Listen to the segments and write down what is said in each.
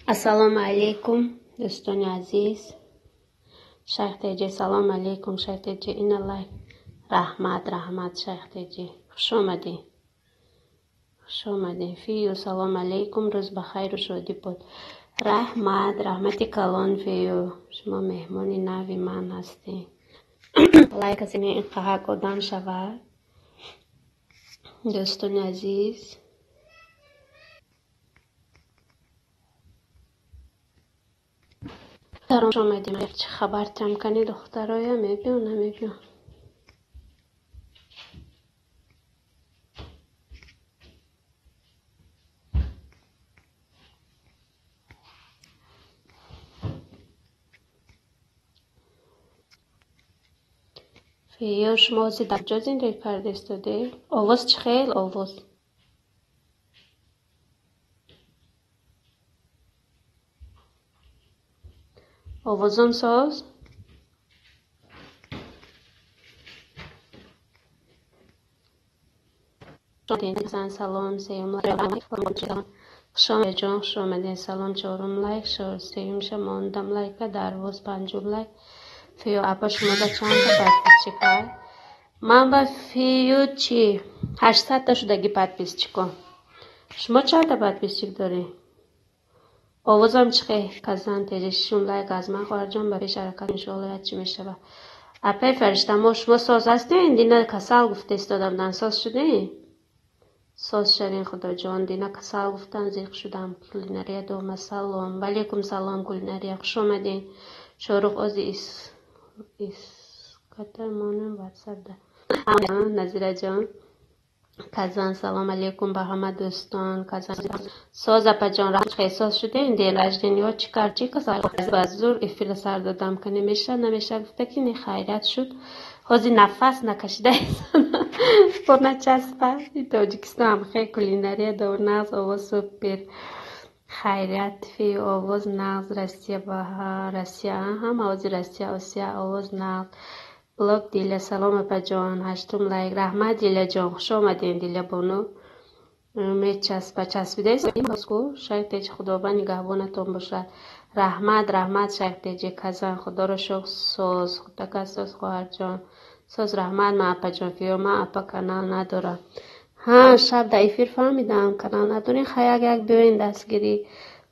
Ассалому алайкум, дӯстони азиз. Шайх Теҷи, салом алайкум, Шайх Теҷи, ина лайк. Раҳмат, раҳмат, Шайх Теҷи. Хуш омадӣ. Хуш омадӣ. Фию, салом алайкум, рӯз ба хайру шодӣ буд. Раҳмат, раҳмати калон, Фию. Шумо меҳмони нави ман ҳастед. Лайк аз ин қаҳак одам шавад. Дӯстони азиз. Хуш омадем. Чӣ хабар там кани духтароя мебиё намебиё? Фиё, шумо ҳозир дар куҷо зиндагӣ карда истодед? Овоз чӣ хел овоз? Овозон соз? Салом, сеюм лайк. Хуш омадед ҷон, хуш омадед. Салом, чорум лайк, сеюмша мондам лайка, дарвоз панҷум лайк. Фиё, апа шумода чандта подписчик ҳай? Ман ба Фиё чӣ? 800-та шудаги подписчико. Шумо чандта подписчик доред? Овозам чӣ хел? Казан теҷи шишум лайк аз ман хоҳарҷон, ба пеш ҳаракат иншоалло як чӣ мешавад. Апаи Фаришта, мо шумо соз ҳастем? Дина касал гуфта истода буданд. Соз шудем? Соз шавем, Худоҷон. Дина касал гуфтам, зиқ шудам. Кулинария дома, салом. Валейкум салом, кулинария. Хуш омадед. Шорух ози иската монам ватсапда. Назираҷон. Казан, салом алейкум ба ҳама дӯстон. Казан. Соз апаҷон, раҳмат, хел соз шудем? День рождения чӣ кард? Чӣ касал? Ба зур эфира сар додам. Ка намеша, намеша гуфта ки не хайрат шуд. Ҳозир нафас накашида бо начаспа. Тоҷикистон ҳам хел кулинария дор, нағз, овоз супер. Хайрият фи овоз нағз, Россия ба Россия, ҳама овози Россия, Осия, овоз нағз. Блог Диля, салом апаҷон, ҳаштум лайк. Раҳмат, Диляҷон, хуш омадем, Диля бону. Мечаспа, часпидаест? Шайх Теҷи, Худованд нигаҳбонатон бошад. Раҳмат, раҳмат, Шайх Теҷи, Казан, Худоро шукр, соз, худока соз, хоҳарҷон. Соз, раҳмат, ман апаҷон, фиё, ман апа канал надорам. Ҳа, шаб дар эфир фаҳмидам, канал надорем, хай як як биёен дастгирӣ.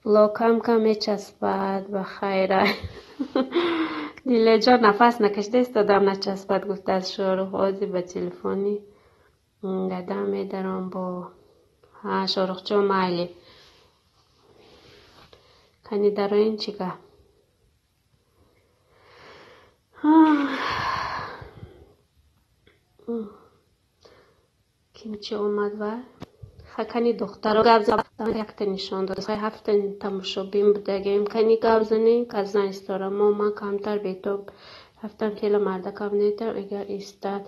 Блог кам кам мечаспад, ба хайра. Дилаҷон, нафас накашида истодам, начаспад, гуфтааст Шорух. Ози ба телефони дадам медаром бо. Ҳа, Шорухҷон, майли. Кани дароин чӣ гап? Ким чӣ омад ва? Ха, кани духтаро гап зад, якта нишон дод. Хай ҳафта тамошобин будагем. Кани гап занем, казан истора. Мо ман камтар бетоб рафтам, хеле мардакам недам, агар истад.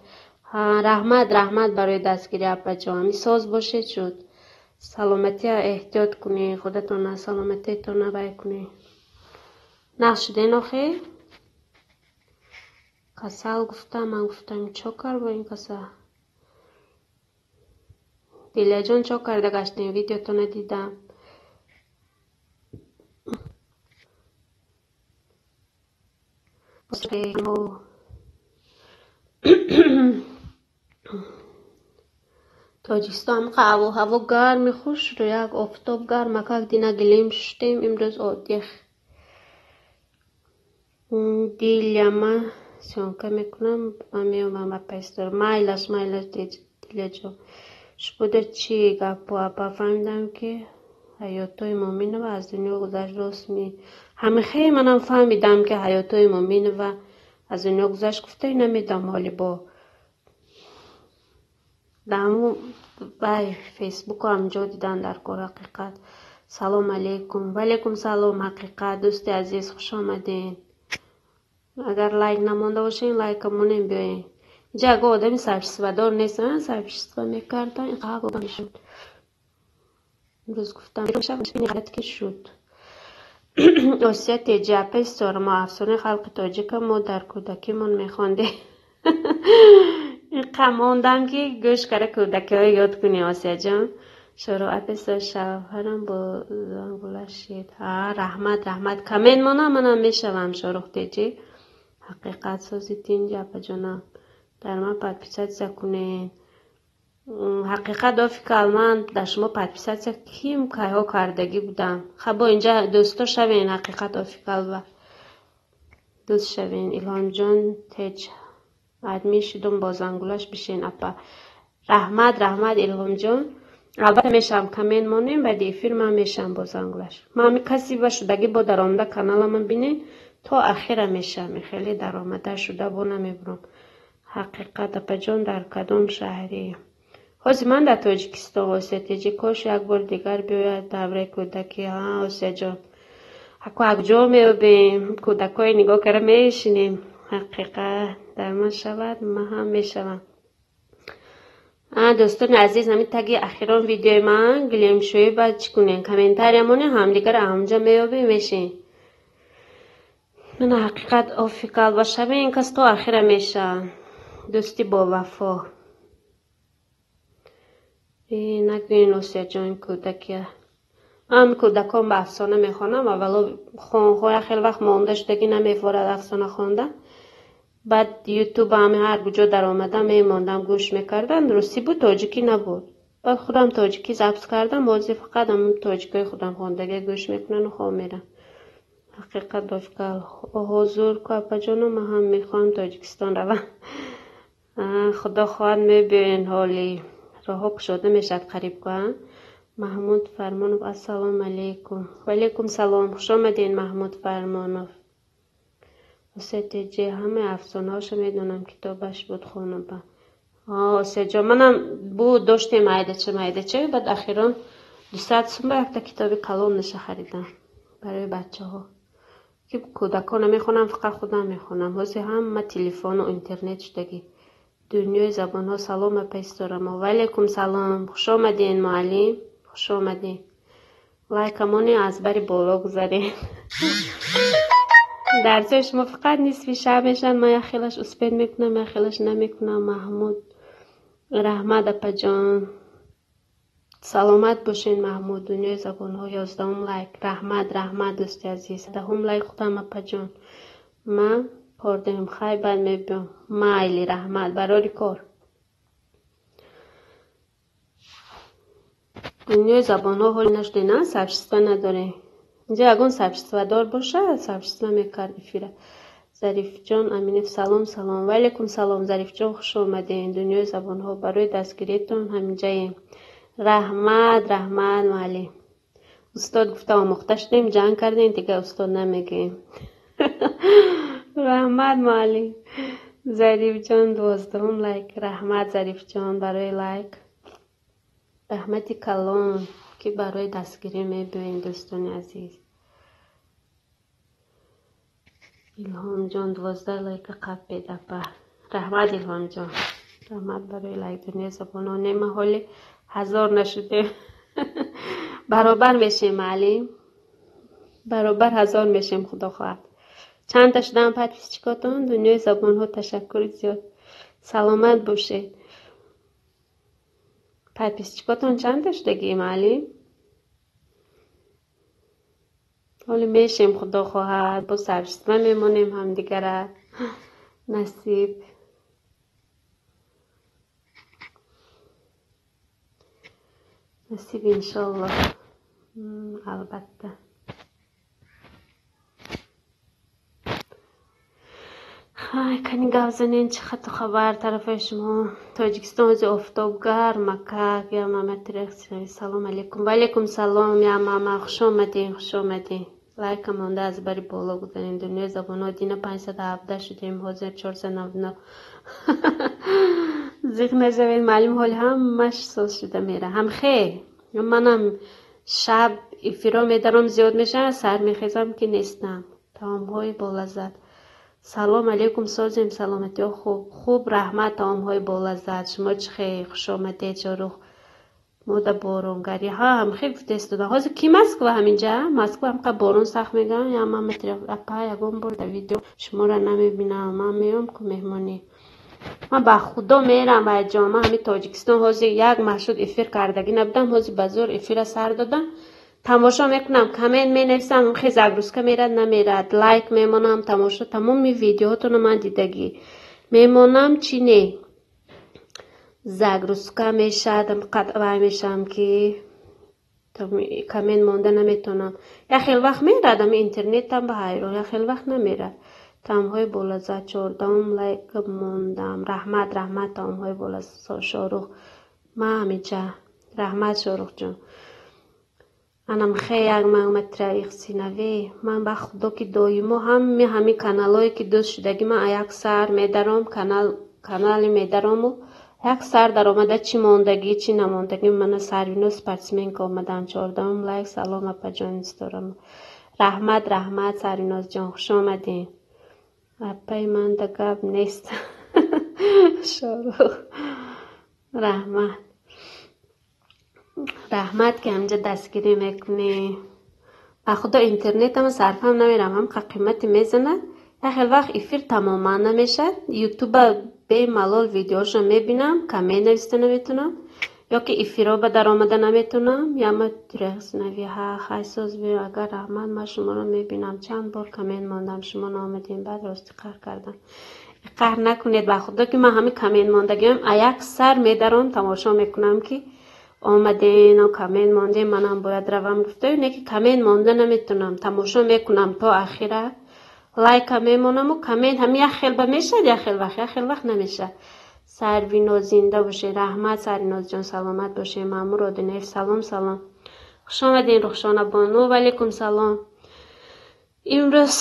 Ҳа, раҳмат, раҳмат барои дастгирӣ, апаҷон. Ҳами соз бошед шуд. Саломатия эҳтиёт кунед, худатона, саломатиятона вай кунед. Нағз шуден охир? Касал гуфтам, ман гуфтам, чо кард бо ин касал? Дилаҷон, чо карда гаштем? Видеотона дидам. Тоҷикистон ҳамқа ҳаво гарми хуш шуд, як офтоб гармакак дина гилем шуштем, имрӯз одих. Диля, ман съёмка мекунам, ман меомам ба пайстор. Майлаш, майлаш, Дилаҷон. Шубуда чӣ гапу апа фаҳмидам ки Ҳаётои Муминова аз дунё гузашт, рост ми. Ҳамихе манам фаҳмидам ки Ҳаётои Муминова аз дунё гузашт, гуфта намедам ҳоли бо. Дар вай Фейсбуку ҳам ҷо дидан дар кор ҳақиқат. Салом алейкум. Валейкум салом, ҳақиқат, дӯсти азиз, хуш омадед. Агар лайк намонда бошед, лайка монем, биёед. Инҷа ягон одами сообществодор нест, сообщество мекардан, инқадар одам мешуд. Имрӯз гуфтам, ки шуд. Осия Теҷи, апаи Ситора, мо афсонаи халқи тоҷика мо дар кӯдакимон мехондем. Инқа мондам ки гӯш кара кӯдакиҳо ёд кунем, Осияҷон. Шароатеса шавҳарам бо зангула шид. Ҳа, раҳмат, раҳмат. Коммент мона, манам мешавам, Шорух Теҷи. Ҳақиқат сози тинҷ, апаҷонам. Дар ман подписаться кунед. Ҳақиқат офикал, ман дар шумо подписаться ким кайҳо кардагӣ будам. Ха, бо инҷа дӯсто шавен, Ҳақиқат офикал ва дӯст шавен. Илҳомҷон Теҷ админ шудум, бо зангулаш бишен, апа. Раҳмат, раҳмат, Илҳомҷон. Албатта мешавам, коммент монем, баъди эфир ман мешавам бо зангулаш. Ман ҳами каси ба шудагӣ бо даромада каналамон бинен, то ахира мешавам. Хеле даромада шуда бо намебурам. Ҳақиқат апаҷон, дар кадом шаҳрӣ? Ҳозир ман дар Тоҷикистон, Осиятеҷи. Кош як бори дигар биёяд давраи кӯдакӣ. Ҳа, Осияҷон. Аку акҷо меёбем, кӯдакҳои нигоҳ карда мешинем. Ҳақиқат дар ман шавад, ман ҳам мешавам. Дӯстони азиз, ҳамин таги ахирон видеои ман гилемшӯӣ ба чӣ кунем? Комментария монем, ҳамдигар ҳамҷа меёбем, мешем. Мана Ҳақиқат офикал ба шавем, ин кас то ахира мешавад. Дӯсти бовафо. Нагӯен, Осияҷон, кӯдакия. Ман кӯдакон ба афсона мехонам, аввало хонхоя хеле вақт монда шудагӣ намефорад афсона хонда. Баъд ютуб ҳами ҳар куҷо даромада мемондам, гӯш мекардам. Русӣ буд, тоҷикӣ набуд. Баъд худам тоҷикӣ запис кардам, ҳозир фақат ҳамн тоҷикои худам хондагӣ гӯш мекунану хоб мерам. Ҳақиқат офикал ҳозур ку, апаҷоно, ман ҳам мехоҳам Тоҷикистон равам. Худо хоҳад, мебиёен, ҳоли роҳҳо кушода мешавад қариб ку. Маҳмуд Фармонов, ассалому алайкум. Ваалайкум салом, хуш омадед, Маҳмуд Фармонов. Осиятеҷи, ҳамаи афсонаҳошо медонам, китобаш буд хонаба. Осияҷон, манам буд, доштем майдача майдача, баъд ахирон 200 сум ба якта китоби калон наша харидам барои бачаҳо. Ки кӯдакҳо намехонам, фақат худам мехонам. Ҳозир ҳама телефону интернет шудагӣ. Дунёи забонҳо, салом, апа Исторамо. Ваалайкум салом, хуш омадед, муаллим, хуш омадед. Лайкамоне аз бари боло гузаред. Дарсҳои шумо фақат нисфи шаб мешавад. Ман як хелаш успеть мекунам, як хелаш намекунам. Маҳмуд, раҳмат, апаҷон. Саломат бошед, Маҳмуд. Дунёи забонҳо, 11-ум лайк. Раҳмат, раҳмат, дӯсти азиз. 10-ум лайк худам, апаҷон. Ман кор дорем, хай, баъд мебиём. Майли, раҳмат, барори кор. Дунёи забонҳо ҳоли нашудем, на? Сообщество надорем. Инҷа ягон сообществодор бошад, сообщество мекард эфира. Зарифҷон Аминев, салом, салом. Ваалайкум салом, Зарифҷон, хуш омадед. Дунёи забонҳо, барои дастгириятон ҳаминҷаем. Раҳмат, раҳмат, муаллим. Устод гуфта омӯхта шудем, ҷанг кардем, дигар устод намегӯем. Раҳмат, муаллим. Зарифҷон, 12-ум лайк. Раҳмат, Зарифҷон, барои лайк. Раҳмати калон, ки барои дастгирӣ мебиёед, дӯстони азиз. Илҳомҷон, 12 лайка қаппед, апа. Раҳмат, Илҳомҷон. Раҳмат барои лайк. Дунёи забонҳо, нема ҳоли 1000 нашудем. Баробар мешем, муаллим. Баробар 1000 мешем, худо хоҳад. Чандта шудам подписчикотон? Дунёи забонҳо, ташаккури зиёд. Саломат бошед. Подписчикотон чандта шудагӣ, муаллим? Ҳоли мешем, худо хоҳад, бо сообщество мемонем ҳамдигара. Насиб. Насиб, иншоллоҳ. Албатта. Ай, кани гап занен, чӣ хату хабар тарафои шумо? Тоҷикистон ҳозир офтоб гарм, акак. Я мама, салом алейкум. Ваалайкум салом, я мама, хуш омадед, хуш омадед. Лайка монда аз бари боло гузарем. Дунёи забонҳо, дина 517 шудем, ҳозир 499. Зиқ нашавед, маълум, ҳоли ҳамаш соз шуда мера. Ҳамхе, манам шаб эфиро медаром, зиёд мешавад, сар мехезам, ки нестам. Таомҳои болаззат. Салом алейкум, созем, саломатиҳо хуб. Хуб, раҳмат, таомҳои болаззат. Шумо чӣ хел? Хуш омадед, Шорух. Мода боронгарӣ. Ҳа, ҳамхе гуфтестода. Ҳозир ки Москва ҳаминҷа? Москва ҳамқа борон сахт мегӯям. Я мама, апа, ягон бор дар видео шуморо намебинам. Ман меём ку меҳмонӣ. Ман ба худо мерам вайҷон, ман ҳамин Тоҷикистон ҳозир як маҳ шуд эфир кардагӣ набудам, ҳозир ба зӯр эфира сар додам. Тамошо мекунам, коммент менависам, хе загрузка мерад, намерад, лайк мемонам, тамошо тамоми видеоҳотонро ман дидагӣ. Мемонам, чӣ не? Загрузка мешавад, вай мешавам ки коммент монда наметавонам. Як хел вақт мерад, ами интернетам ба ҳайрон, як хел вақт намерад. Таомҳои болаззат, 14-ум лайк мондам. Раҳмат, раҳмат, таомҳои болаззат, Шорух. Ман ҳамиҷа. Раҳмат, Шорухҷон. Анам хе як синаве. Ман ба худо ки доимо ҳами ҳами каналое ки дӯст шудагӣ ман як сар медаром, канал канали медарому як сар даромада чӣ мондагӣ, чӣ намондагӣ. Мана Сарвино спортсменка омадам, 14-ум лайк. Салом, апаҷон, исторам. Раҳмат, раҳмат, Сарвинозҷон, хуш омадем. Апаи ман да гап нест. Шорух. Раҳмат. Раҳмат ки ҳамҷа дастгирӣ мекунӣ. Ба худо интернетам сарфам намерам, ҳам қимати мезанад. Як хел вақт эфир тамоман намешавад. Ютуба бемалол видеошо мебинам, коммент нависта наметавонам. Ё ки эфиро ба даромада наметавонам. Яма нави ҳа хай соз биё, агар раҳмат, ман шуморо мебинам. Чанд бор коммент мондам, шумо наомадем, баъд рости қаҳр кардам. Қаҳр накунед, ба худо ки ман ҳамин коммент мондагиам а як сар медаром, тамошо мекунам ки омаден, коммент мондем, манам бояд равам гуфта, не ки коммент монда наметавонам, тамошо мекунам то ахира, лайка мемонаму коммент ҳами як хел ба мешавад, як хел вақт, як хел вақт намешавад. Сарвиноз, зинда бошед, раҳмат, Сарвинозҷон, саломат бошед. Маъмур Одинаев, салом, салом. Хуш омадем, Рухшона бону, валейкум салом. Имрӯз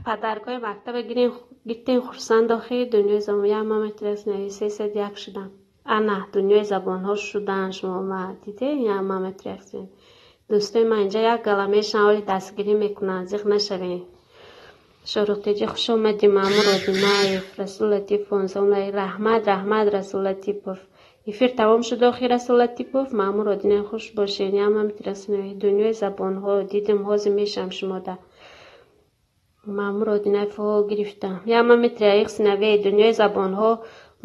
подаркҳои мактаба гирифтем, хурсанд охи. Дунёи забон як маматрас нави 301 шудам. Ана, дунёи забонҳо шудан шумо ма диде, як маматрас. Дӯстои ман инҷа як гала мешаванд, оли дастгирӣ мекунанд, зиқ нашавед. Шоруҳтеҷӣ, хуш омадӣ, Маъмур Одинаев, Расул Латипов, раҳмат, раҳмат, Расул Латипов. Эфир тамом шуд охи, Расул Латипов, Маъмур Одинаев, хуш бошед. Дунёи забонҳо дидем, ҳозир мешавам шумода. Маъмур Одинаев гирифтам. Ямаметриаихсинаве дунёи забонҳо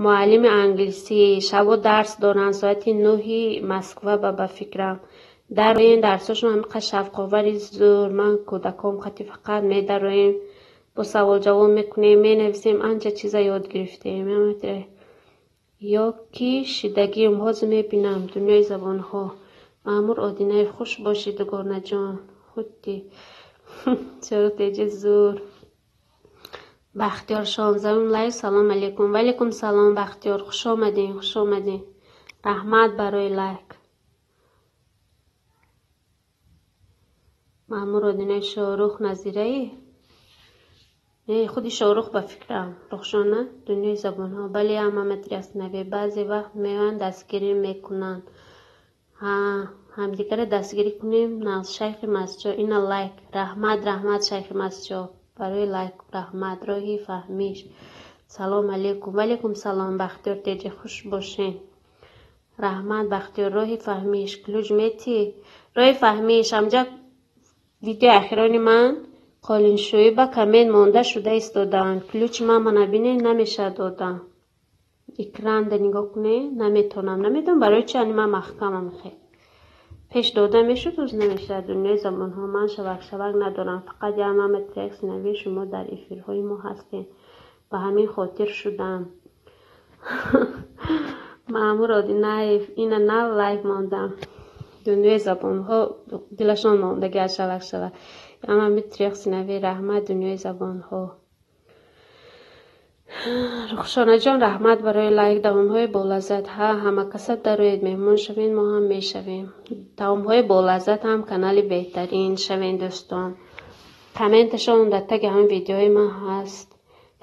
муаллими англисӣ шабо дарс доранд соати 9 Москва ба фикрам. Дароем, дарсошон ҳамиқа шавқовари зур. Ман кӯдаком қати фақат медароем, бо савол-ҷавоб мекунем, менависем, анча чиза ёд гирифтем. Ё ки шидагиам ҳозир мебинам дунёи забонҳо. Маъмур Одинаев, хуш бошӣ, дугонаҷон. Худди чоротеҷи зур. Бахтиёр 16-ум лайк. Салом алейкум. Валейкум салом, Бахтиёр, хуш омадем, хуш омадем. Раҳмат барои лайк. Маъмур Одинаев, Шоҳрух Назираи? Не, худи Шоҳрух ба фикрам. Рухшона, дунёи забонҳо. Бале, ҳамаметриаснаве. Баъзе вақт меоянд, дастгирӣ мекунанд. Ҳа, ҳамдигарро дастгирӣ кунем. Нағз, Шайхи Масҷо, ина лайк. Раҳмат, раҳмат, Шайхи Масҷо. Барои лайк раҳмат. Роҳи фаҳмиш. Салом алейкум. Валейкум салом, Бахтиёр теҷи, хуш бошен. Раҳмат, Бахтиёр, роҳи фаҳмиш. Ключ мети? Роҳи фаҳмиш. Ҳамҷа видеои ахирони ман қолиншӯӣ ба коммент монда шуда истодаанд. Ключи ман мана бинед, намешавад додам. Экранда нигоҳ кунед, наметавонам. Намедонам барои чи, ани ман маҳкамам хел. Пеш дода мешуд, ҳоз намешавад. Дунёи забонҳо ман шавак-шавак надорам. Фақат як маматрекс нави шумо дар эфирҳои мо ҳастед. Ба ҳамин хотир шудам. Маъмур Одинаев, ина нав лайк мондам. Дунёи забонҳо дилашон мондагӣ аз шавак-шавак. Ама нави раҳмат, дунёи забонҳо. Рухшонаҷон, раҳмат барои лайк. Давомҳои болаззат. Ҳа, ҳама каса дароед, меҳмон шавед, мо ҳам мешавем. Таомҳои болаззат ҳам канали беҳтарин шавед, дӯстон. Комменташон дар таги ҳамин видеои ман ҳаст.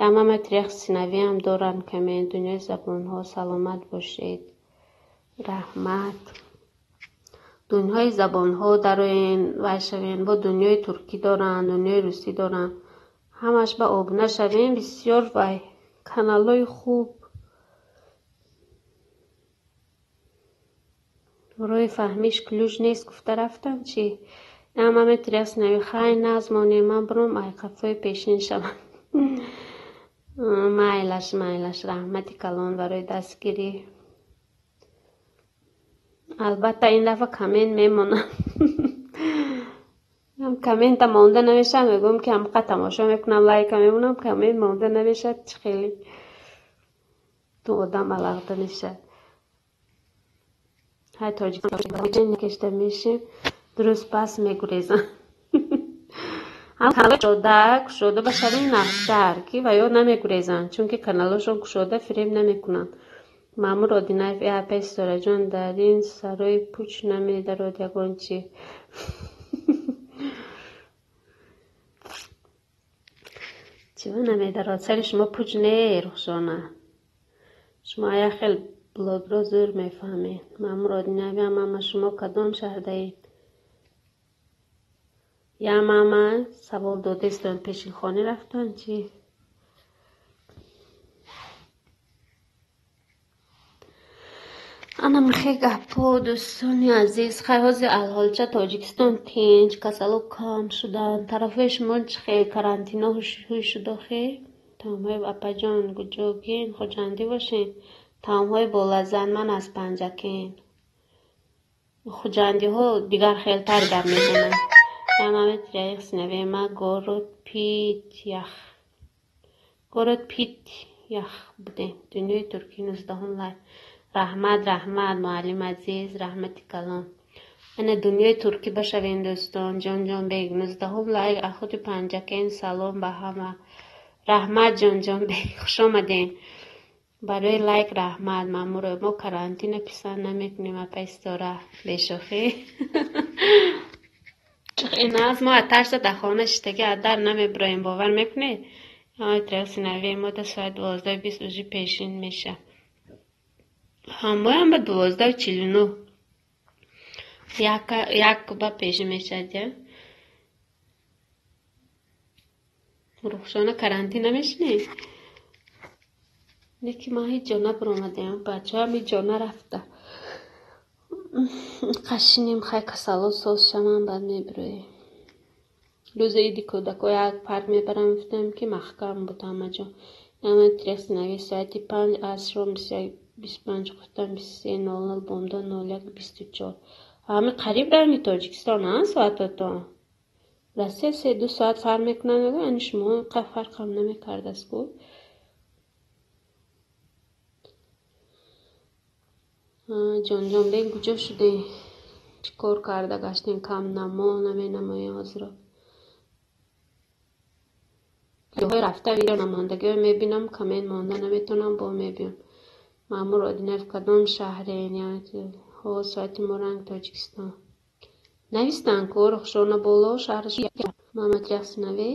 Ямаматрехсинавиам доранд коммент. Дунёи забонҳо, саломат бошед. Раҳмат. Дунёи забонҳо дароен, вай шавен. Бо дунёи туркӣ доранд, дунёи русӣ доранд. Ҳамаш ба обуна шавем, бисёр вай каналҳои хуб. Роҳи фаҳмиш ключ нест гуфта рафтам чӣ? Ямаметриаснавӣ хай нағз монем, ман буром ай қафои пешин шавам. Майлаш, майлаш, раҳмати калон барои дастгирӣ. Албатта, ин дафъа коммент мемонам. Коммента монда намешавад, мегӯям ки ҳамқа тамошо мекунам, лайка мемонам, коммент монда намешавад, чӣ хеле ту одам алағда мешавад. Ҳай тоҷикистон кешта мешем, дуруст пас мегурезам. Ҳам канал кушода, кушода ба шарои нақштар, ки ва ё намегурезанд, чунки каналҳошон кушода, фиреб намекунанд. Маъмур Одинаев, э апаи Ситораҷон, дар ин сарои пуч намедарод ягон чи. Чиво намедарод? Сари шумо пуч не, Рухшона. Шумо як хел блогро зӯр мефаҳмед. Маъмур Одинаев, я мама, шумо кадом шаҳрдаед? Я мама, савол додестон, пешинхонӣ рафтан чӣ? Ана михе гапҳо, дӯстони азиз. Хай, ҳозир алҳолча Тоҷикистон тинч, касало кам шуданд. Тарафҳои шумо чӣ хел, карантино ҳуй шудо хе? Таомҳои апаҷон куҷогин? Хуҷандӣ бошен? Таомҳои болаззат, ман аз Панҷакент. Хуҷандиҳо дигар хелтар гап мезананд. Ма город Питях. Город Питях будем. Дунёи туркӣ 19-ум лайк. Раҳмат, раҳмат, муаллим азиз, раҳмати калон. Ана дунёи туркӣ бошавем, дӯстон. Ҷонҷонбек, 19-ум лайк, ахуди Панҷакент, салом ба ҳама. Раҳмат, Ҷонҷонбек, хуш омадем. Барои лайк раҳмат. Маъмуро, мо карантина писанд намекунем, апаи Ситора, бешӯхӣ. Ин аз мо тарса дар хона шиштагӣ аз дар намебироем, бовар мекунед? Синави мо да соати 12:20 уже пешин меша. Ҳамоям ба 12:49. Як ба пешин мешад, я? Рухшона, карантин намешинӣ? Не ки ман ҳеҷ ҷо набаромадаям, бачаам ҳеҷ ҷо нарафта. Қашинем, хай, касало соз шавам, баъд мебироем. Рӯзи иди кӯдако як парк мебарам, гуфтам ки маҳкам буд ҳама ҷо. Нави соати 5 асром 21:25 гуфтам, 23:00, бомдод 01:24. Ҳами қариб ранги Тоҷикистон, а соатотон. Россия 3-2 соат фарқ мекунад, мегӯям, яъне шумо инқадр фарқам намекардааст ку. Ҷонҷонбек, куҷо шудем? Чӣ кор карда гаштем? Кам намо наменамоем ҳозиро. Видеоҳои рафта, видео намондагиҳо мебинам, коммент монда наметавонам, бо мебиём. Маъмур Одинаев, кадом шаҳрен? Ҳо, соати мо ранг Тоҷикистон. Навистанд ку, Рухшона боло, шаҳраш Мамад Яхсинави.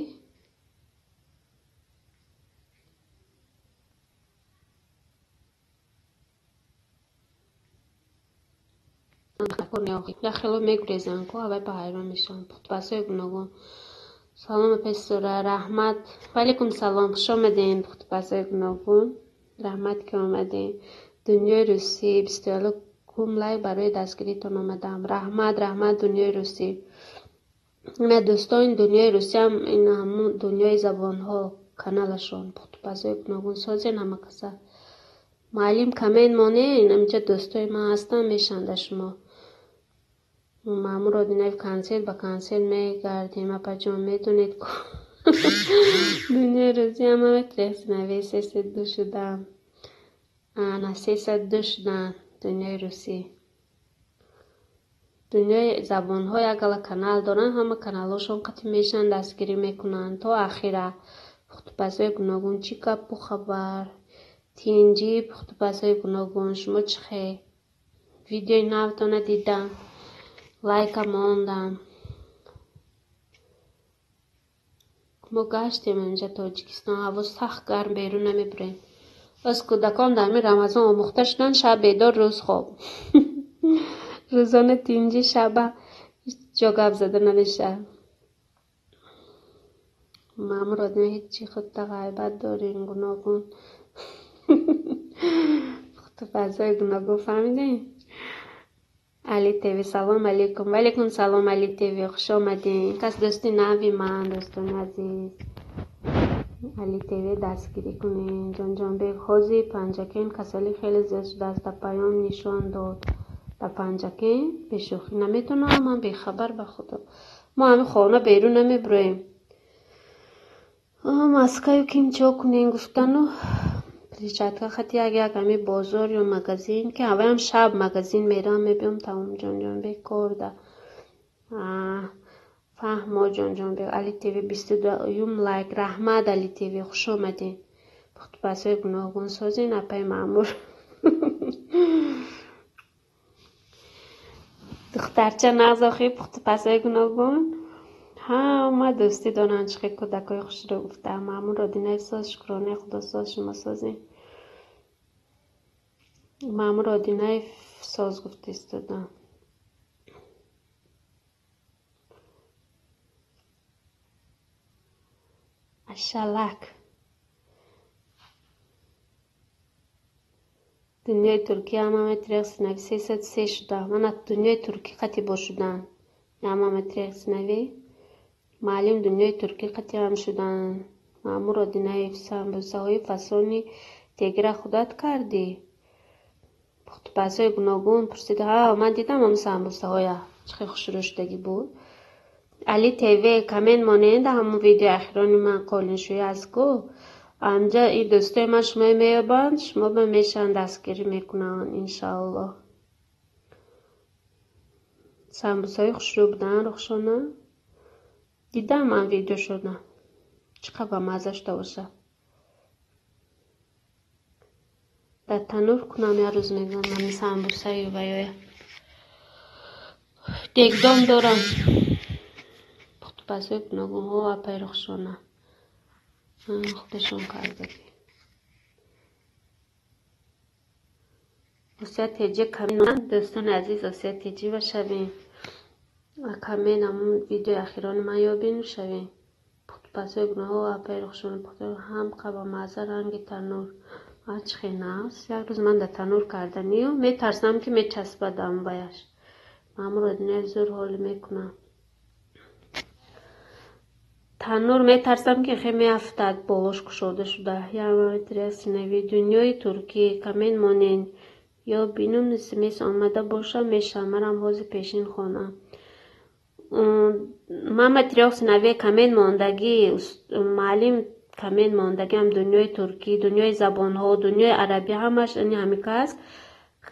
Як хело мегурезанд ку, аввал ба ҳайрон мешаванд. Пухтупазҳои гуногун. Салом, апаи Ситора, раҳмат. Ва алайкум салом, хуш омадем, пухтупазҳои гуногун. Раҳмат ки омадем. Дунёи русӣ, 21 лайк барои дастгиритон омадам. Раҳмат, раҳмат, дунёи русӣ. Ина дӯстони дунёи русиям, ин ҳамун дунёи забонҳо каналашон, пухтупазҳои гуногун созен ҳама каса. Муаллим, коммент монен, инҷа дӯстои ман ҳастанд, мешанда шумо. Маъмур Одинаев, консерт ба консерт мегардем, апаҷон, медонед ку. Дунёи русӣ ҳама метрехсинави, 302 шудам. Ана 302 шудам, дунёи русӣ. Дунёи забонҳо як гала канал доранд, ҳама каналҳошон қатъ мешаванд, дастгирӣ мекунанд то ахира. Пухтупазҳои гуногун, чӣ гапу хабар? Тинҷӣ, пухтупазҳои гуногун, шумо чӣ хел? Видеои навтона дидам, лайка мондам. Мо гаштем инҷа Тоҷикистон, ҳаво сахт гарм, берун намебурем. Боз кӯдакон дар ҳамин Рамазон омӯхта шуданд, шаб бедор, рӯз хоб. Рӯзона тинҷӣ, шаба ҳеҷ ҷо гап зада намешавад. Маъмур Одинаев, ҳеҷ чӣ худта ғайбат дорем, гуногун. Пухтупазҳои гуногун, фаҳмидем? Али ТВ, салом алейкум. Ва алейкум салом, Али ТВ, хуш омадем. Ин кас дӯсти нави ман, дӯстони азиз. Али ТВ дастгирӣ кунед. Ҷонҷонбек, ҳозир Панҷакент касалӣ хеле зиёд шудааст. Дар паём нишон дод. Дар Панҷакент бешӯхӣ наметавонам, ман бехабар ба худо. Мо ҳамин хона берун намебироем. Маскаю ким чо кунем гуфтану перчатка хати як як ҳами бозор ё магазин, ки ҳаваям шаб магазин мерам, мебиём, тамом. Ҷонҷонбек кор да. Фаҳмо, Ҷонҷонбек. Али ТВ 22-юм лайк. Раҳмат, Али ТВ, хуш омадед. Пухтупазҳои гуноҳгун созен, апаи Маъмур. Духтарча нағз охи пухтупазҳои гуноҳгун. Ҳама дӯстӣ доранд, чӣ хел кӯдакҳои хушро гуфтаам. Маъмур Одинаев соз, шукронаи худо соз, шумо созед. Маъмур Одинаев соз гуфта истода. Ашалак. Дунёи Туркия ҳама метрехсинави 303 шуда. Мана дунёи Туркӣ қати бо шудан. Ҳама метрехсинави. Маълим дунёи Туркӣ қати ҳам шудан. Маъмур Одинаев, самбусаҳои фасони тегира худат кардӣ? Пухтупазҳои гуногун пурсида. Ҳа, ман дидам ҳам самбусаҳоя. Чӣ хел хушрӯ шудагӣ буд. Али ТВ коммент монед ҳамон видеои ахирони ман қолиншӯӣ аст ку. Анҷа и дӯстои ман шумо меёбанд, шумо ба мешаванд дастгирӣ мекунанд, иншааллоҳ. Самбусаҳои хушрӯ буданд, Рухшона. Дидам ман видео шуда. Чӣ қадр бамазза шуда бошад. Дар танур кунам як рӯз мегӯям ҳамин самбусаю ваёя. Дегдон дорам. Пухтупазҳои гуногунҳо апаи Рухшона. Худашон кардагӣ. Осия Теҷи камин. Дӯстони азиз, Осия Теҷи ва шавем. Камин ҳамон видеои ахирони ман ёбину шавем. Пухтупазҳои гуноҳҳо апаи Рухшона пухта ҳам қабамазза ранги танур. Чӣ хел нағз. Як рӯз ман дар танур карданию метарсам ки мечаспадам баяш. Маъмур Одинаев зур ҳол мекунам. Танур метарсам ки хе меафтад, болош кушода шуда. Яметресинави дунёи туркӣ коммент монед. Ё бинум смс омада боша мешавам. Марам ҳозир пешин хонам. Мама трёхсинави коммент мондагӣ, маълим коммент мондагиам дунёи туркӣ, дунёи забонҳо, дунёи арабӣ ҳамаш ини ҳамин кас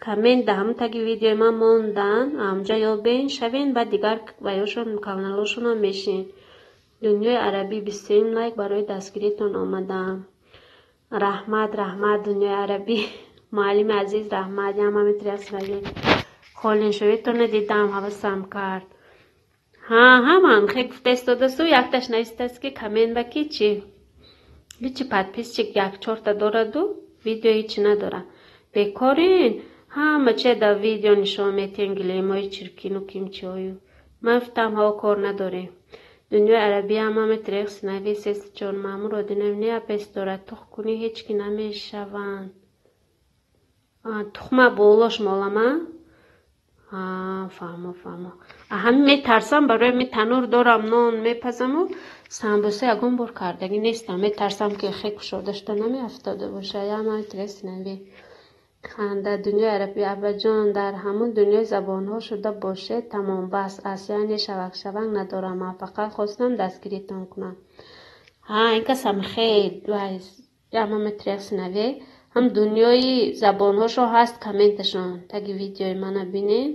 коммент дар ҳамон таги видеои ман мондан, ҳамҷа ёбен, шавен, баъд дигар ваёшон каналошонам мешин. Дунёи арабӣ 23 лайк барои дастгиритон омадаам. Раҳмат, раҳмат, дунёи арабӣ. Муаллими азиз, раҳмат. Ям ҳами қолиншӯитонро дидам, ҳавасам кард. Ҳа, ҳаман хе гуфта истодасту, якташ навистааст ки коммент ба ки чӣ? Ҳичи подписчик як чорта дораду, видео ҳичи надорад. Бекорин, ҳама че дар видео нишон метиҳен гилемҳои чиркину кимчиҳою. Ман гуфтам ҳаво кор надорем. Дунёи арабӣ ҳама метрехсинави 304. Маъмур Одинаев не апес дорад, тухм кунӣ ҳеҷ ки намешаванд. Тухма болош молама? Фаҳмо, фаҳмо. Ҳамин метарсам, барои ҳамин танур дорам, нон мепазаму самбуса ягон бор кардагӣ нестам. Метарсам ки хе кушода шуда намеафтода бошад. Яма метрехсинави. Ханда дунёи арабӣ абаҷон дар ҳамон дунёи забонҳо шуда бошед, тамом бас аст, яъне шавак-шавак надорам. Ман фақат хостам дастгиритон кунам. Ҳа, ин касам хел яма метрехсинави. Ҳам дунёи забонҳошо ҳаст комменташон. Таги видеои мана бинед.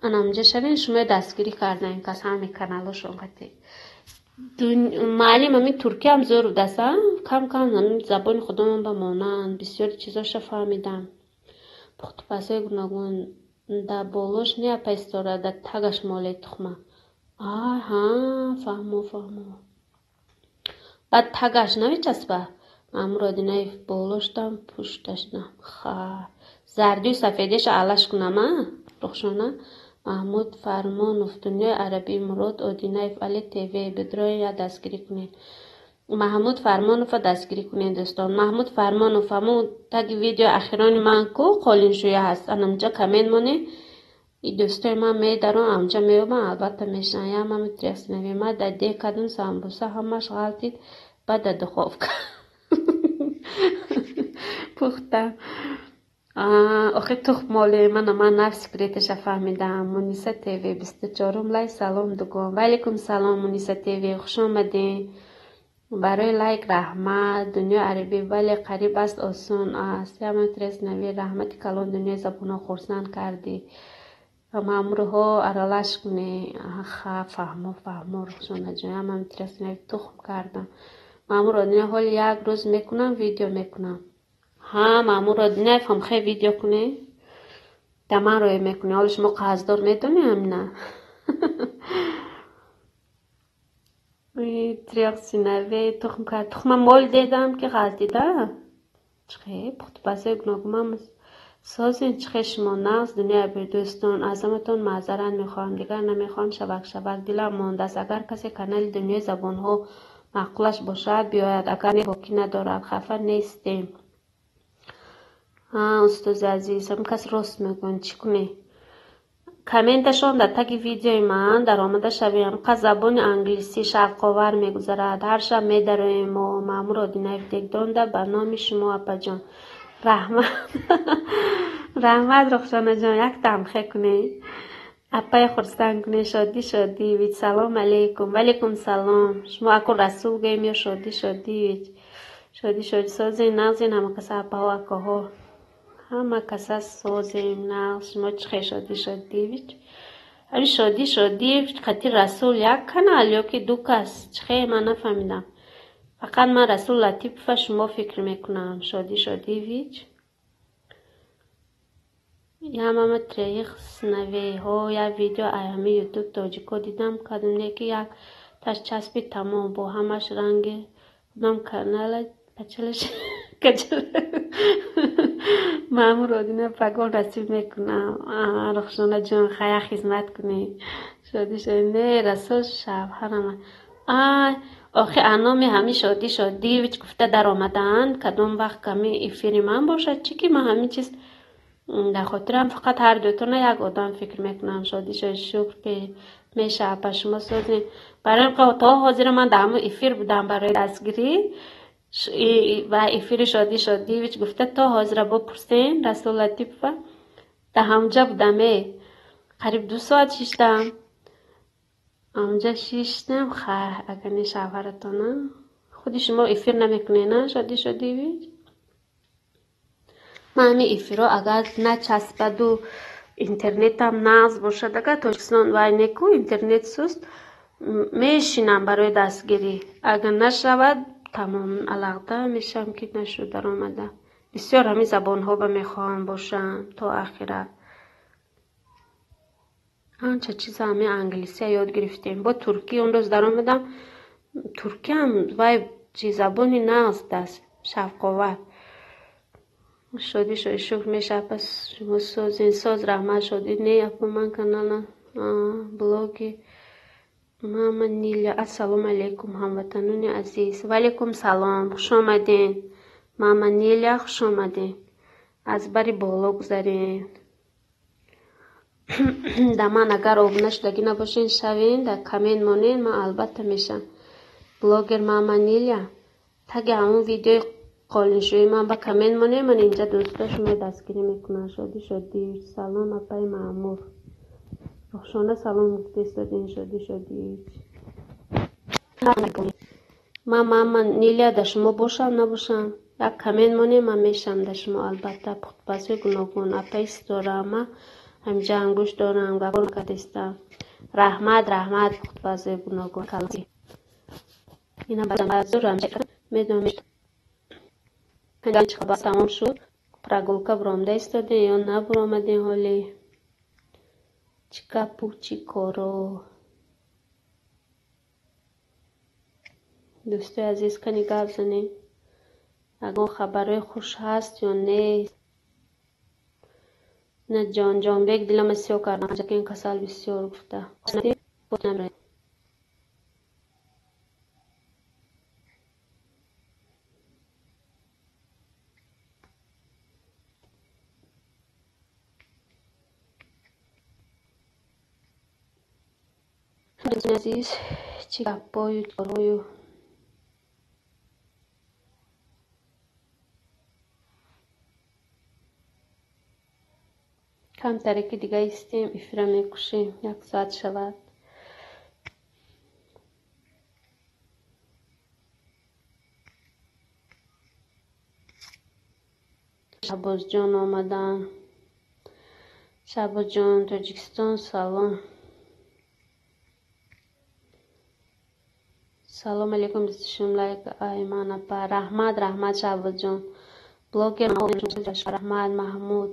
Анамҷа шавен, шумо дастгирӣ кардан ин кас ҳами каналошон қатӣ. Маълим ҳамин туркиям зӯр будааст, кам кам ҳамин забони худамон ба монанд, бисёри чизоша фаҳмидам. Пухтупазҳои гуногун дар болош не апа истора, дар тагаш моле тухма. Аҳа, фаҳмо, фаҳмо. Баъд тагаш намечаспа? Маъмур Одинаев болоштам, пушташдам. Ха, зардию сафедиша алаш кунам, а? Рухшона. Маҳмуд Фармонов, дунёи арабӣ, Мурод Одинаев, Али ТВ, бидрои я дастгирӣ кунед. Маҳмуд Фармонова дастгирӣ кунед, дӯстон. Маҳмуд Фармонов, ҳамон таги видео ахирони ман ку қолиншӯя ҳаст. Анамҷа коммент монед. И дӯстои ман медарон, амҷа меёбанд, албатта мешаванд. Яма метрехсинави. Ман дар деҳ кардам самбуса, ҳамаш ғалтид. Баъд дар духовка пухтам. Охи тухм моле мана ман нав секреташа фаҳмидам. Муниса ТВ 24-ум лайк. Салом, дугон. Ва алайкум салом, Муниса ТВ, хуш омадед. Барои лайк раҳмат. Дунёи арабӣ, бале, қариб аст, осон аст. Яматрес нави, раҳмати калон, дунёи забонҳо хурсанд кардӣ. Маъмурҳо аралаш кунӣ. Ха, фаҳмо, фаҳмо, Рухшонаҷон. Яматрес нави тухм кардам. Маъмур Одина, ҳоли як рӯз мекунам, видео мекунам. Ҳа, Маъмур Одинаев, ҳамхе видео кунӣ? Да ман рӯя мекунӣ. Ҳоли шумо қарздор медонӣ ҳамина? Трёх сыновей тухм кард. Тухма мол дедам ки ғалтида. Чихе пухтупазои гуногунам созин, чихе шумо нағз, дунёи бедӯстон. Аз ҳаматон маъзарат мехоҳам, дигар намехоҳам шабак шабак, дилам мондааст. Агар касе канали дунёи забонҳо маъқулаш бошад, биёяд, агар не, боқӣ надорад, хафа нестем. Ҳа, устози азиз, ҳам кас рост мегӯянд, чӣ кунем? Комменташон дар таги видеои ман даромада шавем. Қа забони англисӣ шавқовар мегузарад. Ҳар шаб медароем мо. Маъмур Одинаев дегдонда ба номи шумо, апаҷон. Раҳмат. Раҳмат, Рухшонаҷон, як тамхе кунед. Апаи хурсанд кунед, шодӣ шодивич. Салом алейкум. Ва алейкум салом. Шумо аку Расул гӯем ё шодӣ шодивич? Шодӣ шодӣ созен, нағзен ҳама каса, апаҳо, акоҳо. Ҳама каса созем, нағз. Шумо чихе, шодӣ шодивич? Ҳамин шодӣ шодивич қати Расул як канал ё ки ду кас? Чихе, ман нафаҳмидам. Фақат ман Расул Латипова шумо фикр мекунам. Шодӣ шодивич. Я мама троих сыновейҳо як видео ай ҳами ютуб тоҷико дидам, кардам, не ки як таш часпи тамом бо ҳамаш ранги худам канала пачалаш качала. Маъмур Одина, пагон расиб мекунам. Рухшонаҷон, хая хизмат кунӣ. Шодӣ шодӣ не, Расул шавҳарама. Ай, охи аноми ҳами шодӣ шодивич гуфта даромадаанд. Кадом вақт ками эфири ман бошад, чӣ ки ман ҳамин чиз дар хотирам, фақат ҳар дутона як одам фикр мекунам. Шодӣ шодӣ, шукр меша, апа, шумо созем. Барои то ҳозира ман дар ҳамон эфир будам барои дастгирӣ ва эфири шодӣ шодивич гуфта то ҳозира бопурсен Расул Латипова дар ҳамҷа будам, э қариб 2 соат шиштам. Ҳамҷа шиштам. Хай, агар не шавҳаратона. Худи шумо эфир намекунед, на, шодӣ шодивич? Ман ҳамин эфирҳо агар начаспаду интернетам нағз бошад, агар Тоҷикистон вай неку интернет суст, мешинам барои дастгирӣ. Агар нашавад, тамом алағда мешавам ки нашуд даромада. Бисёр ҳамин забонҳо ба мехоҳам бошам то ахира. Анча чиза ҳамин англисия ёд гирифтем. Бо туркӣ он рӯз даромадам. Туркиам вай чи забони нағз аст, шавқовар. Шодӣ шодӣ, шукр меша, апа, шумо созен. Соз, раҳмат, шодӣ. Не, апа, ман канала блоги мама Ниля. Ассалому алайкум, ҳамватанони азиз. Ва алайкум салом, хуш омадед. Мама Ниля, хуш омадед. Аз бари боло гузаред. Да ман агар обуна шудагӣ набошед, шавед, дар коммент монед, ман албатта мешам. Блогер мама Ниля, таги ҳамон видеои қолиншӯи ман ба коммент монед, ман инҷа дӯсто шумо дастгирӣ мекунам. Шодӣ шодӣ, салом, апаи Маъмур. Рухшона салом гуфтестодин, шодӣ шодӣ. Ман мама Ниля да шумо бошам, набошам? Як коммент монед, ман мешам да шумо албатта. Пухтупазҳои гуногун, апаи Ситора, ман ҳамҷа ангушт дорам, гапор кардестам. Раҳмат, раҳмат, пухтупазҳои гуногун. Ина базурам медонам. Чӣ хабар тамом шуд? Прогулка буромда истодем ё набуромадем ҳоле? Чӣ гапу, чӣ коро? Дӯстои азиз, кани гап занем. Ягон хабарҳои хуш ҳаст ё нест? На ҷон, Ҷонбек дилама сиёҳ кардам, ин касал бисёр гуфта. Азиз, чӣ гаппою корҳою? Камтаре ки дига истем, эфира мекушем, як соат шавад. Шаҳбозҷон омадан. Шаҳбозҷон, Тоҷикистон, салом. Салом алейкум, бистушум лайк Айман апа. Раҳмат, раҳмат, Шаҳбозҷон. Блогер раҳмат, Маҳмуд.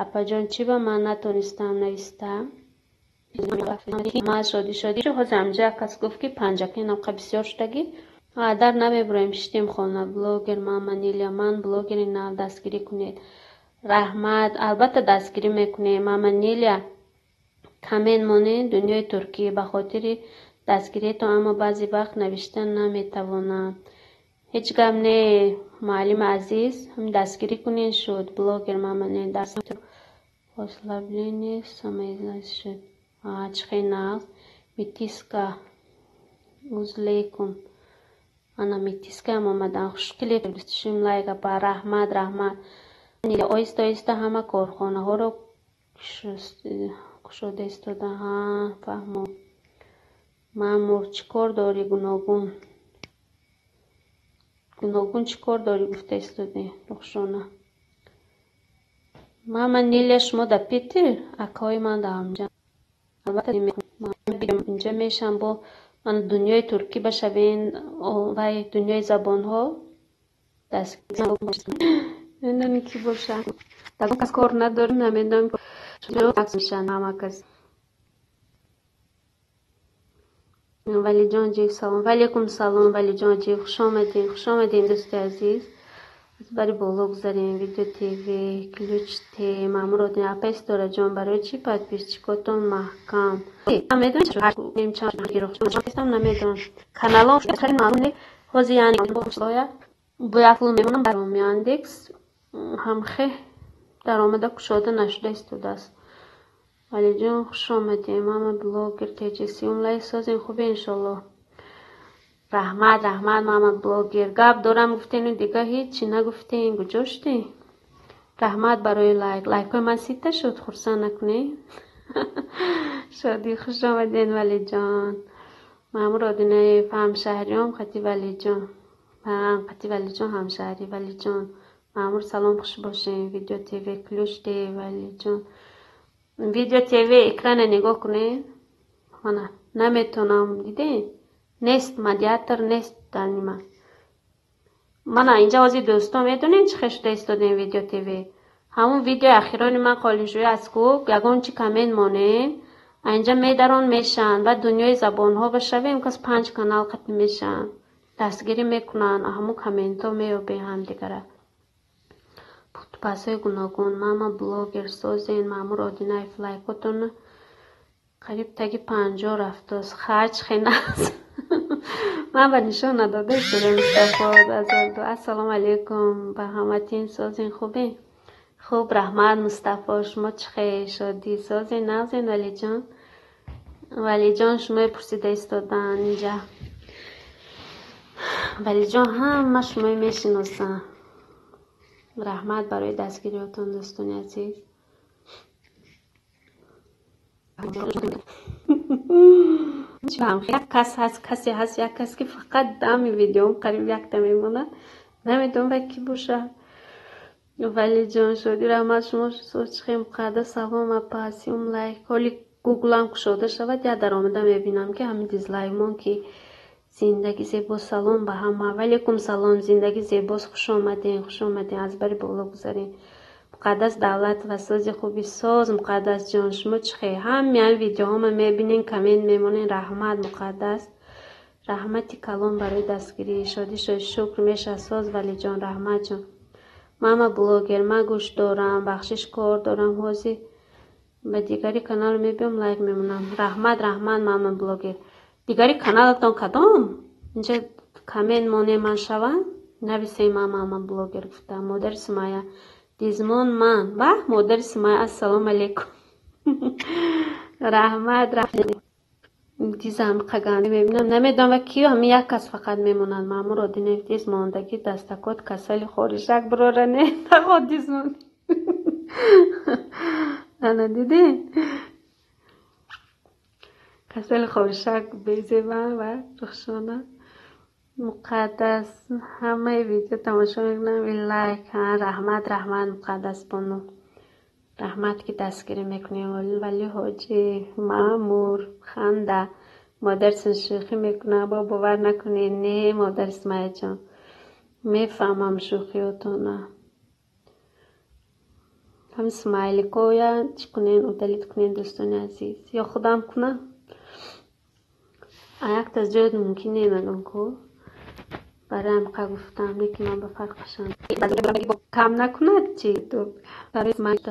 Апаҷон, чӣ ба ман натонистам навистам? Ма шодӣ шодӣ. Ҳозир ҳамҷа кас гуфт, ки панҷаки навқа бисёр шудагӣ. Дар намебуроем, шитем хона. Блогер мама Нилия, ман блогери нав, дастгирӣ кунед. Раҳмат, албатта дастгирӣ мекунем. Мама Нилия, коммент монед дунёи туркӣ ба хотири дастгириятон, аммо баъзе вақт навишта наметавонам. Ҳеҷ гап не, муаллими азиз, дастгирӣ кунед шуд. Блогер мама не дарс ослабление самоизоляция шуд. Чӣ хел нағз. Метиска узлейкум. Ана метискаам омадан. Хушкиле бистушум лайк апа. Раҳмат, раҳмат. Оҳиста оҳиста ҳама корхонаҳоро кушода истода. Ҳа, фаҳмо. Маъмур, чӣ кор дорӣ гуногун? Гуногун чӣ кор дорӣ гуфта истодӣ, Рухшона. Мама Нилия, шумо дар Питер? Акаҳои ман дар ҳамҷа. Албатта инҷа мешам бо ман дунёи туркӣ башавен, вай дунёи забонҳо. Намедонам ки боша. Ягон кас кор надорем, намедонам мешан ҳама кас. Валиҷон ҷив, салом. Валейкум салом, Валиҷон ҷив, хуш омадем, хуш омадем, дӯсти азиз. Аз бари боло гузарем, видео ТВ, ключ Т, Маъмур Один, апа Истораҷон, барои чӣ подписчикотон маҳкам? Намедонам. Каналом маълум не. Ҳозир яъне бо мемонам баром Яндекс ҳамхе даромада кушода нашуда истодааст. Валиҷон, хуш омадем. Мама блогер ТЧС лайк созем, хубе иншоллоҳ. Раҳмат, раҳмат, мама блогер. Гап дорам гуфтену дига ҳечи нагуфтем. Куҷо шудем? Раҳмат барои лайк. Лайкҳои ман сита шуд, хурсанд накунед. Шодӣ, хуш омадем, Валиҷон. Маъмур Одинаев, ҳамшаҳриём қати Валиҷон. Қати Валиҷон ҳамшаҳрӣ. Валиҷон. Маъмур, салом, хуш бошем. Видео ТВ, ключ Т, Валиҷон. Видео ТВ экрана нигоҳ кунед. Мана, наметонам, дидед? Нест, модератор нест дар нима. Мана инҷа ҳозир дӯстон медонед чӣ хел шуда истодем видео ТВ? Ҳамун видеои ахирони ман қолиншӯӣ аз ку ягон чи коммент монем, инҷа медарон мешаванд. Баъд дунёи забонҳо башавем, кас 5 канал қатъ мешаванд. Дастгирӣ мекунанд, ҳамун комментҳо меёбем ҳамдигара. Пухтупазҳои гуногун, мама блогер созен, Маъмур Одинаев, лайкотон қариб таги 50 рафтост. Хач хенас. Ман ба нишон надода истодам Мустафо азорду. Ассалому алайкум ба ҳаматин, созен, хубе? Хуб, раҳмат Мустафо, шумо чӣ хел шодӣ созен, нағзен Валиҷон? Валиҷон шумои пурсида истодан инҷа. Валиҷон ҳама шумои мешиносанд. Раҳмат барои дастгириётон, дӯстони азиз. Як кас ҳаст, касе ҳаст, як кас ки фақат дами видеом қариб якта мемонад. Намедонам вай ки бошад. Валиҷон, шодӣ, раҳмат, шумо чӣ муқаддас, салом апа, сиюм лайк. Ҳоли гуглам кушода шавад, я даромада мебинам ки ҳамин дизлайкмон ки зиндагӣ зебо, салом ба ҳама. Валейкум салом, зиндагӣ зебост, хуш омадем, хуш омадем, аз бари боло гузарем. Муқаддас давлат ва сози хуби соз, Муқаддас ҷон, шумо чӣ хел? Ҳамин видеоҳома мебинен, коммент мемонен. Раҳмат, Муқаддас. Раҳмати калон барои дастгирӣ. Шодӣ, шодӣ, шукр мешавад соз, Валиҷон, раҳмат ҷон. Мама блогер, ман гӯш дорам, бахшиш кор дорам, ҳозир ба дигари канал мебиём, лайк мемонам. Раҳмат, раҳмат, мама блогер. Дигари каналатон кадом? Инҷа коммент монем ман шавам? Нависем ман мама блогер гуфта. Модари Сумайя. Дизмон ман. Баҳ, модари Сумайя, ассалому алайкум. Раҳмат, раҳмат. Дизам қаган мебинам, намедонам ва киё, ҳамин як кас фақат мемонад. Маъмур Одинаев диз мондагӣ дастакот касали хоришак бирора не, наход дизмон. Ана дидин? Касали ховшак безеба ва Рухшона Муқаддас ҳамаи видео тамошо мекунам, лайк. Раҳмат, раҳмат, Муқаддас бону. Раҳмат, ки дастгирӣ мекунем. Вали ҳоҷӣ Маъмур ханда. Модарсин шӯхӣ мекунам, бо бовар накунед. Не, модар Исмаилҷон. Мефаҳмам шӯхиётона. Ҳам смайликоя чӣ кунем, удалить кунем, дӯстони азиз. Ё худам кунам? А якта зиёд мумкин немагам ку. Барои ҳамқа гуфтам, лекин ман ба фарқашам. Кам накунад чи? Барои смайлик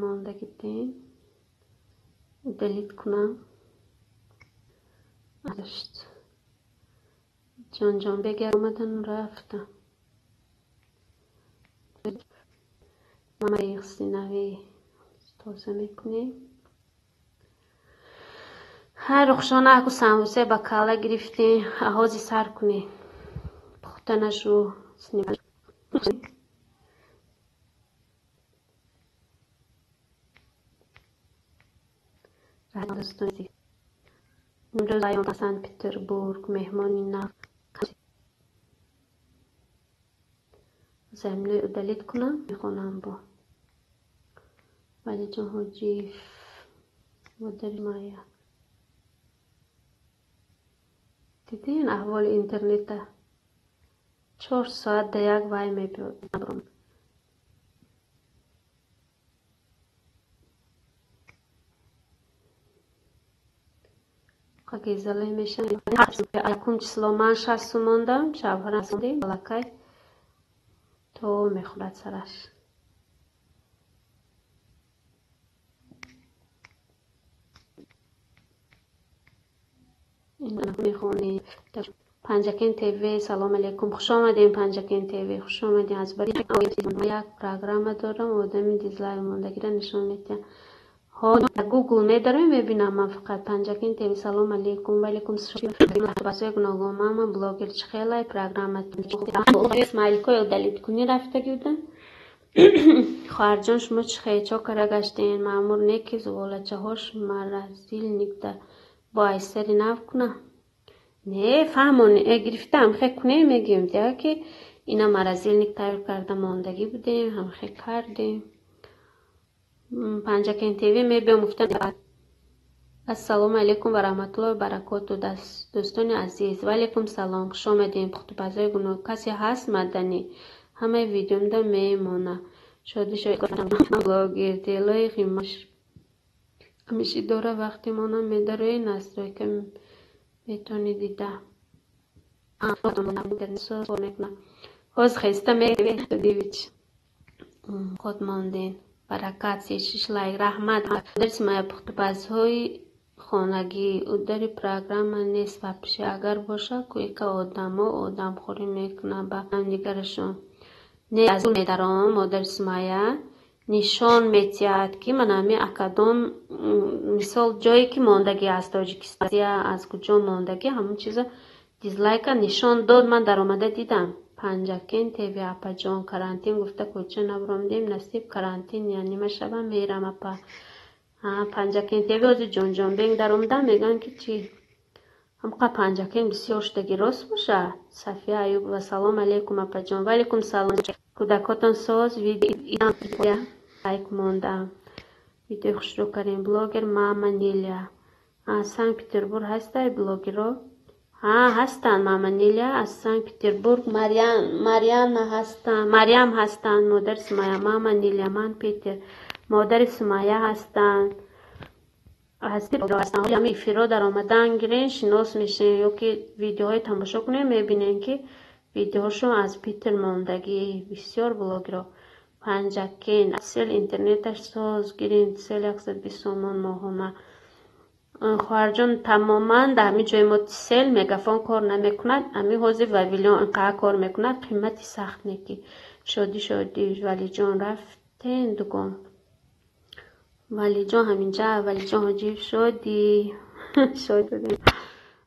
мондагитен. Удалить кунам. Ҷонҷонбек омадану рафтам. Нави тоза мекунем. Ҳар Рухшона, аку самбусе ба калла гирифтем, аҳози сар кунем. Пухта нашу. Имрӯз Санкт-Петербург меҳмони нав. Заминаи удалить кунам, мехонам бо. Валиҷон Ҳоҷиев, модари Майя. Дидин аҳволи интернета? 4 соат да як вай мебиёд. Гезалай мешавам. Якум число ман 60 сум мондам, шавҳарам аллакай то мехӯрад сараш. Мехонем. Панҷакен ТВ, салом алейкум. Хуш омадем, Панҷакен ТВ, хуш омадем. Аз бари як программа дорам, одами дизлайк мондагиро нишон медиҳам. Ҳо, Гугл медарем, мебинам ман фақат. Панҷакен ТВ, салом алейкум. Ва алейкум салом. Гуногун мама блогер чӣ хелай программа. Смайликои удалить кунӣ рафтагӣ будам. Хоҳарҷон, шумо чӣ хел чо кара гаштен? Маъмур не ки зуволачаҳош морозильникда бо айсари нав кунам. Не, фаҳмон, гирифтам, хе кунем мегӯем, дия ки ина морозильник тайёр карда мондагӣ будем, ҳам хе кардем. Панҷакен ТВ мебиём гуфтам. Ассалому алайкум ва раҳматуллоҳи баракоту, дӯстони азиз. Ва алайкум салом. Хуш омадем. Пухтупазҳои гуноҳ. Касе ҳаст маданӣ? Ҳамаи видеомда мемона. Шоди блогер делои ғимаш. Ҳамиши дора вақти мона медарои настройка метавонӣ дида. Ҳозир хеста медивич. Ход монден. Баракат, сешиш лайк, раҳмат. Дарси пухтупазҳои хонагӣ. Удари программа нест вообще. Агар бошад, кӯика одамо одамхӯрӣ мекунанд ба ҳамдигарашон. Не, аз медаром, модари Сумайя нишон метиҳад, ки ман ҳами акадом, мисол, ҷое ки мондагӣ аз Тоҷикистон, аз куҷо мондагӣ, ҳамон чиза дизлайка нишон дод, ман даромада дидам. Панҷакен ТВ, апаҷон, карантин гуфта кӯча набуромдем, насиб карантин я нима шаба мерам, апа. Панҷакен ТВ, ҳозир Ҷонҷонбек даромадам, мегӯянд ки чӣ ҳамқа Панҷакен бисёр шудаги, рост боша? Сафия Аюбова, салом алейкум, апаҷон. Ва алейкум салом. Кӯдакотон соз? Лайк мондам. Видеои хушрӯ кардем. Блогер Мама Нилия. Санкт-Петербург ҳастай блогеро? Ҳа, ҳастанд. Мама Нилия аз Санкт-Петербург, Марьяна ҳастанд, Марьям ҳастанд, модари Сумайя, Мама Нилия, ман Питер, модари Сумайя ҳастанд. Ҳами эфирро даромадан гирен, шинос мешавем, ё ки видеоҳои тамошо кунем, мебинем, ки видеоҳошон аз Питер мондагӣ, бисёр блогеро. Панҷакен, сел интернеташ соз гирем, сел 120 сомон моҳона. Хоҳарҷон, тамоман дар ҳамин ҷои мо сел, Мегафон кор намекунад. Ҳамин ҳозир Вавилон инқадр кор мекунад, қимати сахт неки. Шодӣ, шодӣ, Валиҷон, рафтен дугон. Валиҷон ҳаминҷа, Валиҷон Ҳоҷиев, шодӣ. Шодӣ.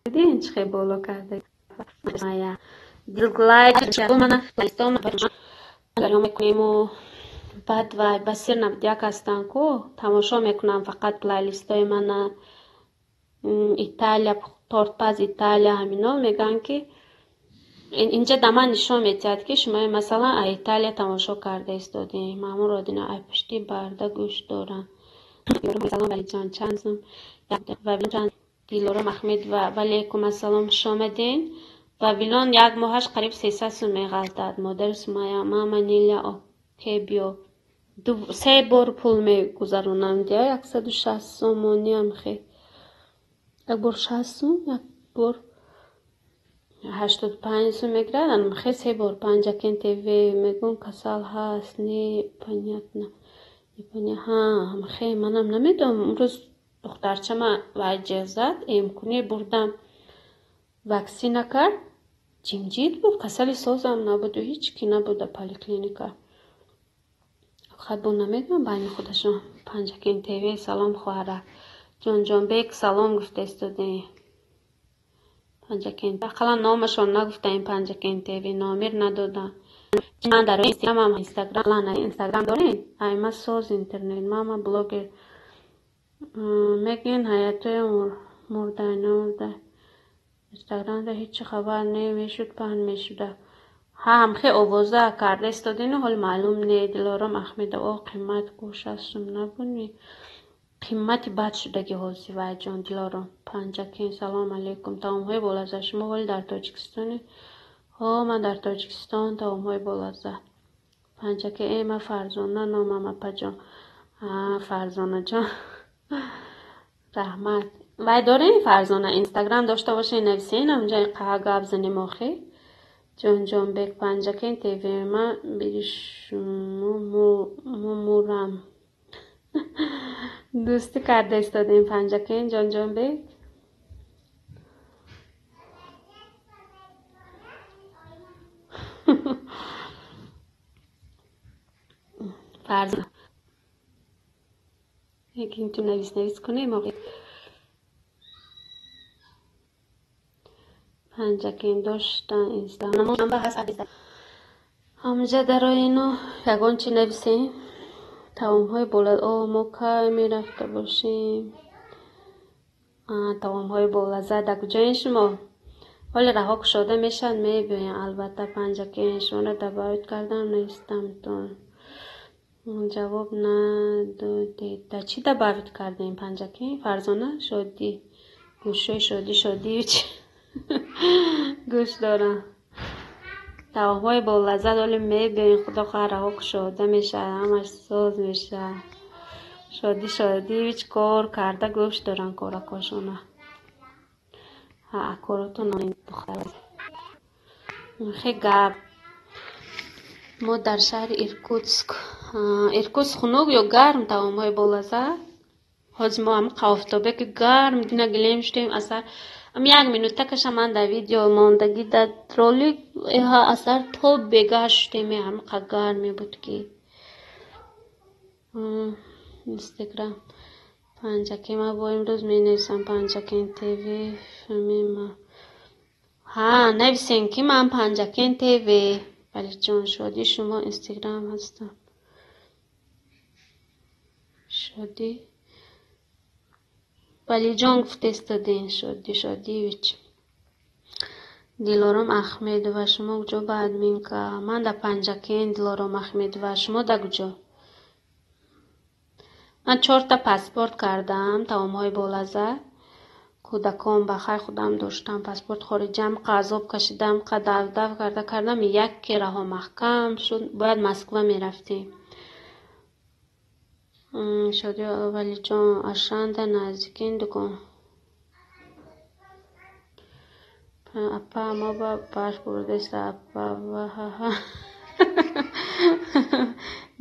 Дидин чӣ хел боло карда. Дилглайк мекунему. Баъд вай Басир 91 ҳастанд ку, тамошо мекунам фақат плейлистои мана, Италия, тортпаз Италия, ҳамино мегӯянд, ки инҷа да ман нишон медиҳад, ки шумо масалан а Италия тамошо карда истодем. Маъмур Одина ай пушти барда гӯш дорам. Салом, Валиҷон, чанд сум? Чанд? Дилором Ахмедова, валейкум ассалом, хуш омадин. Вавилон як моҳаш қариб 300 сум меғалтад. Модари Сумайя, мама Ниля, оке, биё. Се бор пул мегузаронам, дия 160 сомониам хе. Як бор 60 сум, як бор 85 сум мегирад, хе се бор. Панҷакен ТВ мегӯм, касал ҳаст, не понятно. Ҳа, хе манам намедонам. Имрӯз духтарчама вай ҷеғ зад, эмкунӣ бурдам. Ваксина кард, ҷимҷид буд, касали созам набуду ҳеҷ ки набуда поликлиника. Хай, бо намедонам байни худашон. Панҷакен ТВ, салом, хоҳара. Ҷонҷонбек, салом гуфта истодем. Панҷакен. Ақаллан номашон нагуфтаем Панҷакен ТВ, номер надодам. Ман дар инстаграмам, инстаграм, инстаграм дорем? Ай, ма соз интернет, мама блогер. Мегӯен ҳаятои мурдай, намурдай. Инстаграмда ҳеҷ хабар намешуд, паҳн мешуда. Ҳа, ҳамхе овоза карда истодину ҳол маълум не. Дилором Ахмедова, о, қимат ку, 60 сум набуни. Қимати бад шудаги ҳозир, вайҷон Дилором. Панҷакен, салом алейкум. Таомҳои болаззат. Шумо ҳоли дар Тоҷикистоне? Ҳо, ман дар Тоҷикистон, таомҳои болаззат. Панҷакен, э, ман Фарзона номам, апаҷон. А, Фарзонаҷон. Раҳмат. Вай дорем, Фарзона, инстаграм дошта бошед, нависен, ҳамҷа қа гап занем охи. Ҷонҷонбек, Панҷакен ТВ, ман биришму мумурам. Дӯстӣ карда истодем, Панҷакен, Ҷонҷонбек. Фарзона. Якин ту навис, навис кунем охи. Панҷакен доштан инстаграм ҳаст. Ҳамҷа дароину ягон чи нависем. Таомҳои бола, о, мо кай мерафта бошем? Таомҳои болаззат, дар куҷоен шумо? Ҳоли раҳо кушода мешавад, мебиёем албатта. Панҷакен, шуморо добавить кардам, навистамтон. Ҷавоб надодед. Дар чӣ добавить кардем, Панҷакен? Фарзона, Шодӣ. Гӯшҳои Шодӣ, Шодивич. Гӯш дорам. Таомҳои болаззат ҳоли мебиёем, худо хоҳад, раҳо кушода мешавад, ҳамаш соз мешавад. Шодӣ Шодивич кор карда гӯш доранд коракошона. Ҳа, коротон духтар. Хе гап. Мо дар шаҳри Иркутск. Иркутск хунук ё гарм, таомҳои болаззат? Ҳозир мо ҳам офтобе ки гарм дина гилем шудем, асар ам як минута каша ман дар видео мондагӣ, дар ролик асар то бегаҳ шудем, ҳамқа гарме буд ки. Инстаграм Панҷакен, ман бо имрӯз менависам Панҷакен ТВ. Фамима. Ҳа, нависен ки ман Панҷакен ТВ. Валиҷон, Шодӣ, шумо инстаграм ҳастам. Шодӣ. Валиҷон гуфта истодем, Шодӣ Шодиевич. Дилором Ахмедова, шумо куҷо ба админка? Ман дар Панҷакен, Дилором Ахмедова, шумо дар куҷо? Ман чорта паспорт кардам, таомҳои болаззат. Кӯдакон ба хайр, худам доштам паспорт хориҷам, қа азоб кашидам, қа давдав карда кардам, яке раҳо маҳкам шуд, бояд Москва мерафтем. Шодӣ, Валиҷон, Ашанда наздикин дукон. Апа, мо ба барф бурдаиста, апа, ваҳаҳа.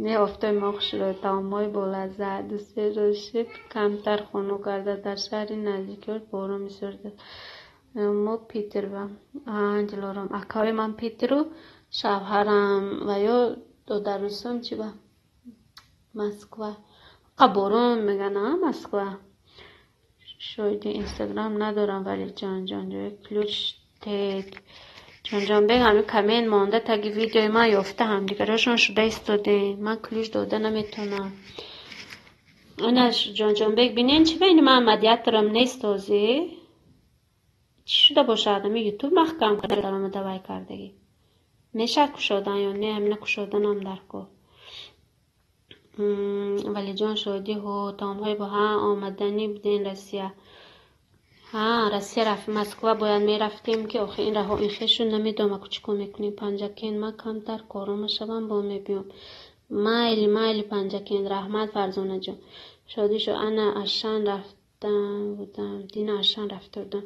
Не, офтоби мо хушрӯй, таомҳои болаззат. Ду-се рӯз шуд, камтар хунук гардад. Дар шаҳри наздикиёш борон бисёр. Мо Питер ва Дилором. Акаҳои ман Питеру, шавҳарам ва ё додарусам чи ба Москва. Қа борон мегӯянд, а Москва. Шоиди инстаграм надорам, Валиҷон ҷон, ҷои ключ тед. Ҷонҷонбек, ҳамин коммент монда таги видеои ман ёфта ҳамдигарошон шуда истодем. Ман ключ дода наметавонам. Инаш Ҷонҷонбек, бинен, чӣ ба ини ман модераторам нест ҳозир? Чӣ шуда бошад? Ҳами Ютуб маҳкам карда даромада вай кардагӣ. Мешавад кушодан ё не? Ҳамина кушоданам дар кор. Валиҷон Шодӣ, ҳо, таомҳои бо ҳа омаданӣ буден Россия. Ҳа, Россия рафт, Москва бояд мерафтем, ки охи ин раҳо ин хел шуд, намедонам аку чӣ кор мекунем. Панҷакен, ман камтар корома шавам, бо мебиём. Майли, майли, Панҷакен, раҳмат, Фарзонаҷон. Шодӣ шо, ана Ашан рафтам будам, дина Ашан рафта будам.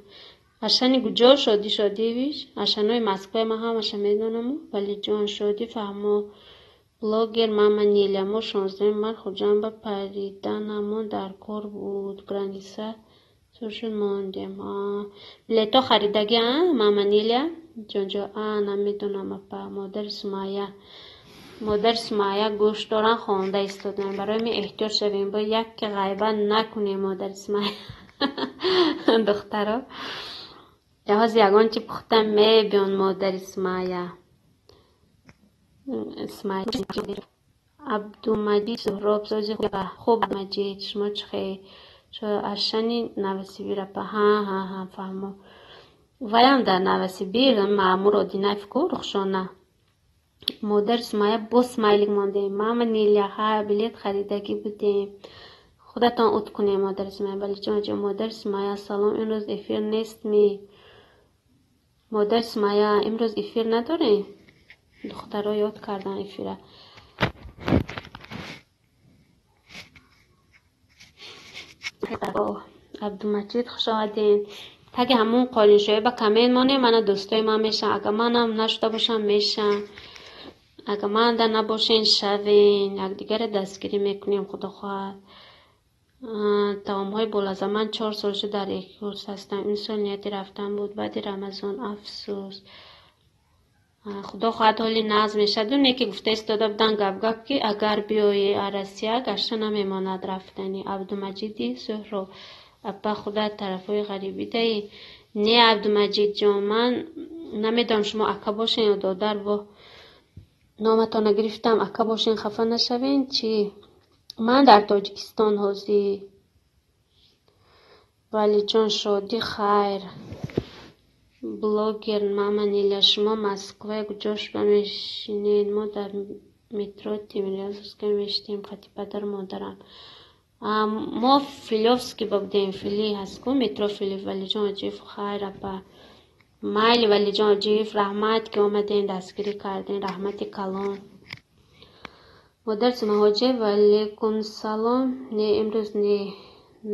Ашани куҷо, Шодӣ Шодиевич? Ашанои Москваи ман ҳамаша медонаму. Валиҷон Шодӣ, фаҳмо. Блогер Мама Ниля, мо 16 март Хуҷанд ба париданамон дар кор буд. Граница сур шуд, мондем. Билетҳо харидагӣ, а, Мама Ниля? Ҷонҷо, а, намедонам, апа. Модари Сумайя. Модари Сумайя гӯш доран, хонда истодан. Барои ми эҳтиёт шавем, бо якке ғайбат накунем, модари Сумайя. Духтаро. Ҳозир ягон чи пухта мебиён, модари Сумайя. Сумайя. Абдумаҷид Суҳроб, сози хуб, Маҷид, шумо чӣ хел? Ашани Новосибир, апа. Ҳа, ҳа, ҳа, фаҳмо. Ваям дар Новосибир, маъмур Одинаев ку, Рухшона. Модари Сумайя, боз смайлик мондем. Мама Ниля, ҳа, билет харидагӣ будем. Худатон ут кунем, модари Сумайя. Валиҷон ҷон, модари Сумайя, салом, имрӯз эфир нест ми? Модари Сумайя, имрӯз эфир надорем? Духтаро ёд кардан эфира. Абдумаҷид, хуш омадед. Таги ҳамун қолиншоӣ ба коммент монем, мана дӯстои ман мешан. Агар манам нашуда бошам, мешан. Агар манда набошен, шавен. Якдигарро дастгирӣ мекунем, худо хоҳад. Таомҳои болаззат. Ман 4 сол шуд дар курс ҳастам. Ин сол нияти рафтан буд. Баъди Рамазон, афсӯс. Худо хоҳад, ҳоли нағз мешавад. Не ки гуфта истода будан гап-гап, ки агар биёӣ Россия, гашта намемонад рафтанӣ. Абдумаҷиди Суҳроб, апа, худат тарафҳои ғарибӣ даӣ? Не, Абдумаҷидҷон, ман намедонам, шумо ака бошен ё додар, бо номатонро гирифтам. Ака бошен, хафа нашавен, чӣ? Ман дар Тоҷикистон ҳозир. Валиҷон Шодӣ, хайр. Блогер Мама Ниля, шумо Москваи куҷо шуда мешинед? Мо дар метро Тимирязевская мешинем, қати падару модарам. Мо Филёвский ба будем, Фили ҳаст ку, метро Фили. Валиҷон Оҷиев, хайр, апа. Майли, Валиҷон Оҷиев, раҳмат, ки омадем, дастгирӣ кардем, раҳмати калон. Модар Сумаҳоҷиев, ваалейкум салом. Не, имрӯз не.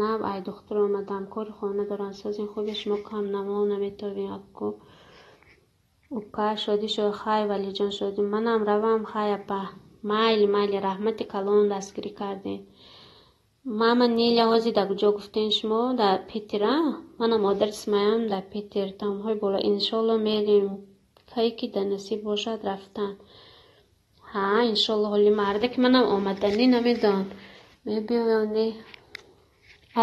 Нав ай духтур омадам, кори хона дорам. Созин хуби, шумо кам намо наметавонем аку. Ука Шодӣ шо, хай, Валиҷон Шодӣ, манам равам, хай, апа. Майли, майли, раҳмати калон, дастгирӣ кардем. Мама Ниля, ҳозир дар куҷо гуфтем шумо? Дар Питер, а? Манам модари Сумайям дар Питер. Таомҳои боло, иншолло мерем. Кае ки дар насиб бошад рафтан. Ҳа, иншолло, ҳоли марда ки манам омаданӣ намедонам. Мебиём ё не?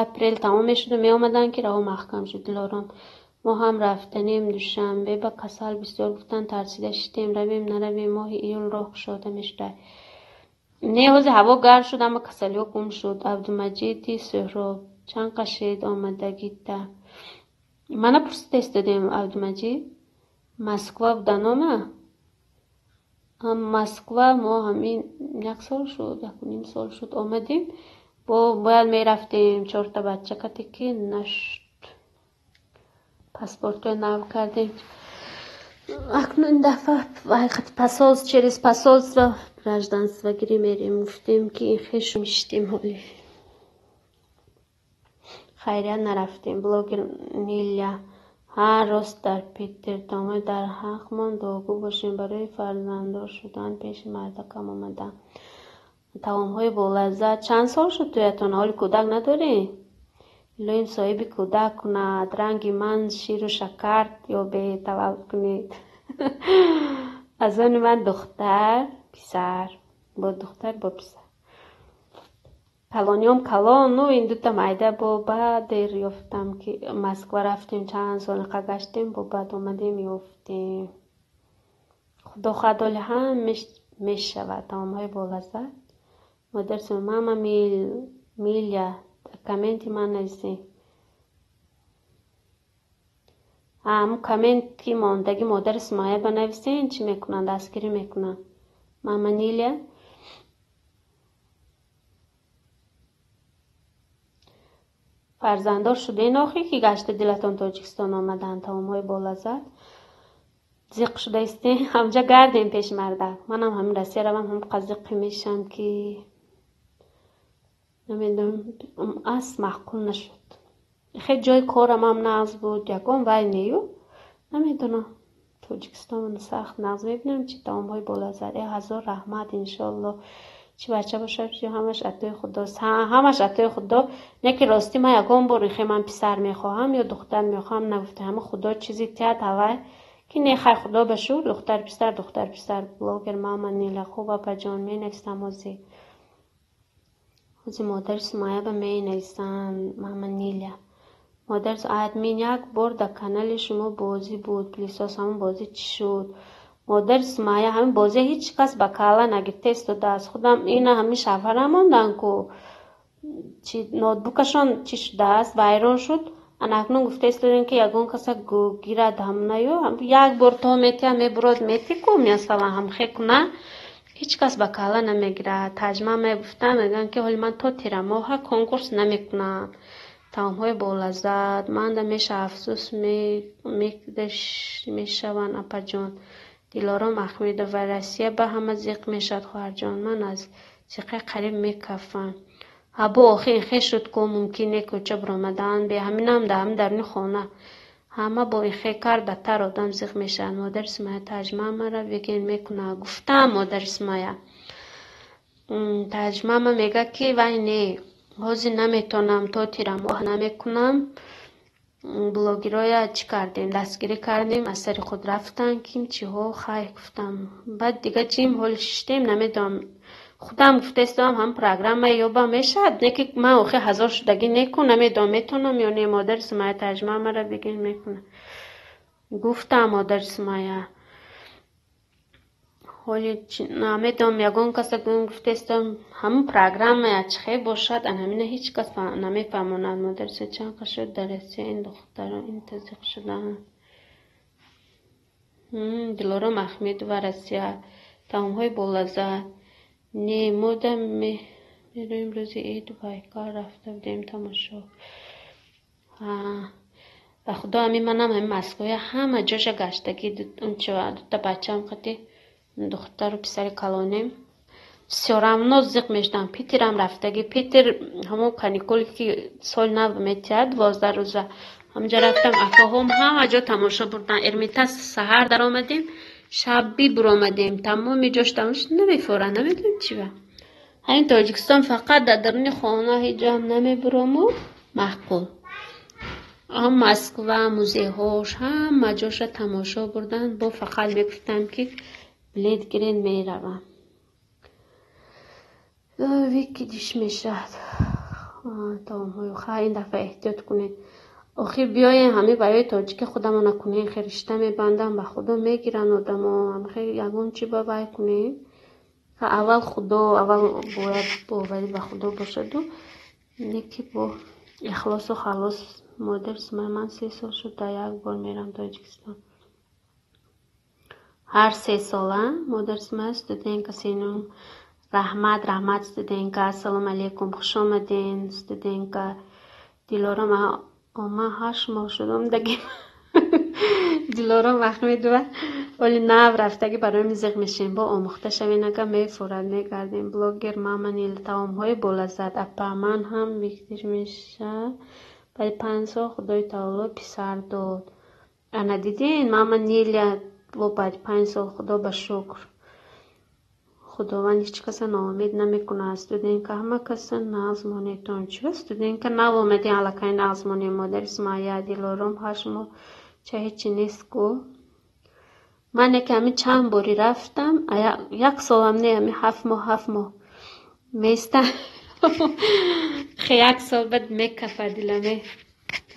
Апрел тамом мешуду меомаданд, ки раҳо маҳкам шуд, Дилором. Мо ҳам рафтанем Душанбе, ба касал бисёр гуфтан, тарсида шитем, равем, наравем, моҳи июл роҳ кушода мешуда. Не, ҳозир ҳаво гарм шуд, аммо касалиҳо гум шуд. Абдумаҷиди Суҳроб, чанд қашед омадагита? Мана пурсида истодем, Абдумаҷид. Москва буданома? Москва мо ҳамин як сол шуд, якуним сол шуд омадем. Бо бояд мерафтем чорта бача кате, ки нашуд. Паспортҳои нав кардем. Акнун ин дафъа посол через посольство гражданство гирӣ мерем, гуфтем, ки хеш миштем ҳоли. Хайрият нарафтем. Блогер Ниля, ҳа, рост, дар Питер тамоми дар ҳақмон дуогӯ бошем. Барои фарзанддор шудан пеши мардакам омадам. Таомҳои болаззат. Чанд сол шуд туятон? Ҳоли кӯдак надоред? Илоҳим соҳиби кӯдак кунад. Ранги ман ширу шакар ёбед, таваллуд кунед. Аз они ман духтар, писар. Бо духтар, бо писар. Калониём калон, ну ин дута майда, бо баъд дер ёфтам, ки Москва рафтем, чанд сол гаштем, бо баъд омадем, ёфтем. Худо хоҳад, оли ҳам мешавад. Таомҳои болаззат. Модар мама Миля, комменти ман нависед. Ҳам коммент ки мондаги модари Сумайя ба нависен, чӣ мекунанд, дастгирӣ мекунанд. Мама Ниля. Фарзанддор шуден охи ки гашта дилатон Тоҷикистон омадан, таомҳои болаззат. Зиқ шуда истен, ҳамҷа гардем пеш мардак. Манам ҳамин Россия равам, ҳам қазиқи мешам ки намедонам, ас маъқул нашуд. Хе ҷои корам ҳам нағз буд, ягон вай нею. Намедонам. Тоҷикистон сахт нағз мебинам, чи таомҳои болаззат. Э, ҳазор раҳмат, иншоалло. Чи бача бошад, чи ҳамаш атои Худост. Ҳамаш атои Худо. Не ки ростӣ ман ягон бор ихе ман писар мехоҳам ё духтар мехоҳам нагуфта. Ҳама Худо чизи тиҳад ҳавай ки не, хай Худо ба шукр, духтар писар, духтар писар. Блогер мама Нила, хуб апаҷон, менависам ҳозир. Ҳозир модари Сумайя ба менависам, мама Ниля. Модар админ як бор дар канали шумо бозӣ буд, плисос ҳамон бозӣ чӣ шуд? Модари Сумайя ҳамин бозия ҳеҷ кас ба калла нагирифта истодааст. Худам ина ҳамин шавҳарам мондан ку чи ноутбукашон чӣ шудааст, вайрон шуд. Ана акнун гуфта истодем ки ягон каса гирад ҳамнаю як бор то метия мебурод мети ку масалан ҳамхе куна ҳеҷ кас ба калла намегирад. Таҷма мегуфтам, мегӯянд ки ҳоли ман то тирамоҳа конкурс намекунам. Таомҳои болаззат. Манда меша афсӯс мешаванд апаҷон. Дилором Ахмедова, Россия ба ҳама зиқ мешавад хоҳарҷон. Ман аз зиқаи қариб мекафам. Ҳабо охи инхе шуд ку мумкин не кӯча биромадан, бе ҳаминам дар ҳамин даруни хона. Ҳама бо инхе кард бадтар одам зиқ мешавад. Модари Сумайя таҷма мара веген мекунад. Гуфтам модари Сумайя. Таҷмама мегӯяд ки вай не, ҳозир наметонам, то тирамоҳ намекунам. Блогероя чӣ кардем, дастгирӣ кардем, аз сари худ рафтан, ким чиҳо хай гуфтам. Баъд дига чим ҳоли шиштем, намедонам. Худам гуфта истодам, ҳам программа ёба мешавад, не ки ман охи ҳазор шудагӣ неку, намедонам метонам ё не. Модари Сумайя таҷма мара бигир мекунад. Гуфтам модари Сумайя. Ҳоли намедонам, ягон каса гуфта истодам, ҳамун программая чӣ хел бошад, ан ҳамина ҳеҷ кас намефаҳмонад. Модари Сумайя чанд қад шуд дар Россия ин духтарон ин тазиқ шудаанд. Дилором Ахмедова, Россия. Таомҳои болаззат. Не, мо да мероем рӯзи ид байкар рафта будем тамошо. Ба Худо ҳамин манам ҳамин Москвая ҳама ҷоша гаштагӣ, дута бачаам қати духтару писари калонем. Всё равно зиқ мешудам. Питерам рафтагӣ. Питер ҳамон каникуле ки соли нав метиҳад, 12 рӯза. Ҳамҷа рафтам, акаҳом ҳама ҷо тамошо бурдан. Эрмитаж саҳар даромадем, шабби буромадем. Тамоми ҷош тамошо намефора, намедонам чӣ ва. Ҳамин Тоҷикистон фақат дар даруни хона ҳеҷ ҷоам намебурому маъқул. Ҳам Москва, музейҳош, ҳама ҷоша тамошо бурдан. Бо фақат мегуфтам ки билет гирен меравам. Вики диш мешавад. Таомҳои хай ин дафъа эҳтиёт кунед. Охир биёем ҳамин барои тоҷики худамона кунем, хе ришта мебандам, ба Худо мегиранд одамо, ҳамхе ягон чи ба вай кунем. Аввал Худо, аввал бояд боварӣ ба Худо бошаду, не ки бо ихлосу халос. Модари Сумайя, ман 3 сол шуд дар як бор мерам Тоҷикистон. Ҳар 3 сола модари Сумайя студентка сенум. Раҳмат, раҳмат студентка. Ассалому алайкум, хуш омаден студентка. Дилором, ман 8 моҳ шудам даги. Дилором Ахмедова, оли нав рафтагӣ барои зиқ мешем. Бо омӯхта шавен, ага мефорад, мегардем. Блогер мама Нил, таомҳои болаззат. Апа, ман ҳам виктир меша. Баъди 5 сол Худои таоло писар дод. Ана дидин, мама Ниля, бо баъди 5 сол Худо ба шукр. Худованд ҳеҷ каса ноумед намекунад. Студентка ҳама каса нағз монетон. Чиба студентка нав омадин, аллакай нағз монем. Модари Сумайя, Дилором 8 моҳ ча ҳечи нест ку. Ман яке ҳамин чанд бори рафтам, як солам не, ҳамин 7 моҳ, 7 моҳ меистам. Хе як сол баъд мекафа диламе.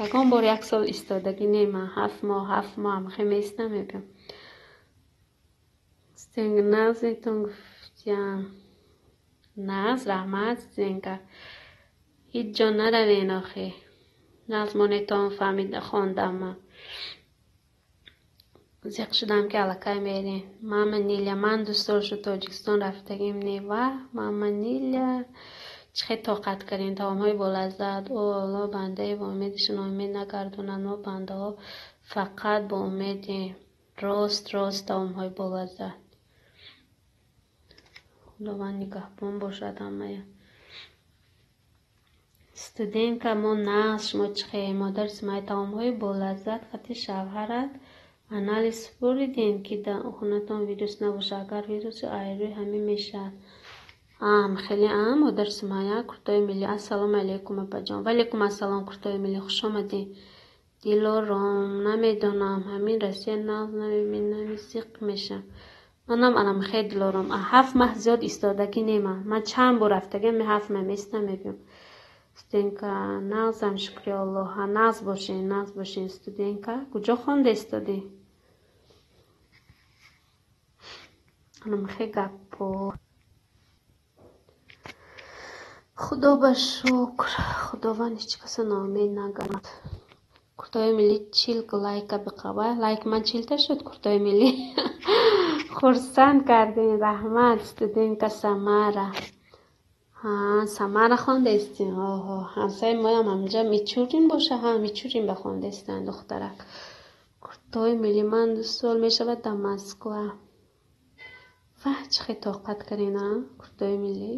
Ягон бор як сол истодагӣ не, ман 7 моҳ, 7 моҳ ҳамхе меистам, мебиём. Нағзитон гуфтям. Нағз, раҳмат, Зенка. Ҳеҷ ҷо наравен охи. Нағз монетон фаҳмида хондам ман. Зиқ шудам ки аллакай мерем. Мама Ниля, ман 2 сол шуд Тоҷикистон рафтагим не. Ва мама Ниля, чӣ хел тоқат кардем, таомҳои болаззат. О Алло, бандаи бо умедишон умед нагардонад. Мо бандаҳо фақат бо умедем. Рост рост таомҳои болаззат. Худованд нигаҳбон бошад ҳамая. Студентка мо нағз, шумо чӣ хел? Модари Сумайя, таомҳои болаззат хати шавҳарат анализ супоридем, ки дар хонатон вирус набошад. Агар вируси айрӯи ҳамин мешавад. Ам хеле ам модари Сумайя, куртои миллӣ. Ассалому алайкум апаҷон. Ва алайкум ассалом, куртои миллӣ, хуш омадед. Дилором, намедонам, ҳамин Россия нағз намебинам, зиқ мешам. Манам анам хеле дилором. 7 маҳ зиёд истодагӣ немам. Ман чанд бор рафтагиам, 7 маҳ местам мебиём. Студентка, нағзам, шукри Аллоҳ. Ҳа, нағз бошен, нағз бошен, студентка. Куҷо хонда истодӣ? Анам хеле гаппо. Худо ба шукр, Худованд ҳеҷ касо ноумед нагардонад. Куртои миллӣ 40 лайка биқава. Лайк ман 40та шуд, куртои миллӣ. Хурсанд кардем, раҳмат, студентка Самара. Ҳа, Самара хондаистем. Оҳо, ҳамсаи моям ҳамҷа Мичурин боша. Ҳа, Мичурин ба хондаистанд духтарак. Куртои миллӣ ман 2 сол мешавад дар Москва. Ваҳ, чӣ хел тоқат кардем, а, куртои миллӣ.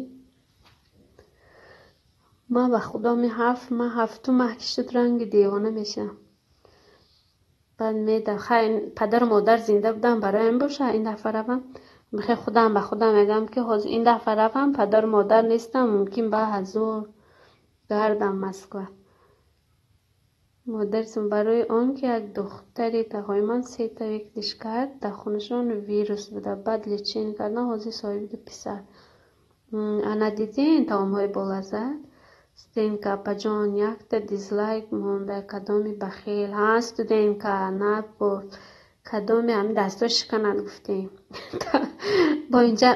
Ман ба худо ми 7 маҳ, 7 маҳ ки шуд ранги девона мешавам. Баъд медам, хай падару модар зинда будам, бароям боша ин дафъа равам. Мехе худам ба худам мегӯям ки ҳозир ин дафъа равам, падару модар нестам, мумкин ба ҳазор гардам Москва. Модарсум барои он ки як духтари тағои ман 3та векдиш кард, дар хонашон вирус буда, баъд лечение кардан, ҳозир соҳиби 2 писар. Ана дидин таомҳои болаззат? Студентка, апаҷон, якта дизлайк монда, кадоми бахел? Ҳа, студентка, набурд. Кадоми ҳамин дастҳо шиканад гуфтем. Бо инҷа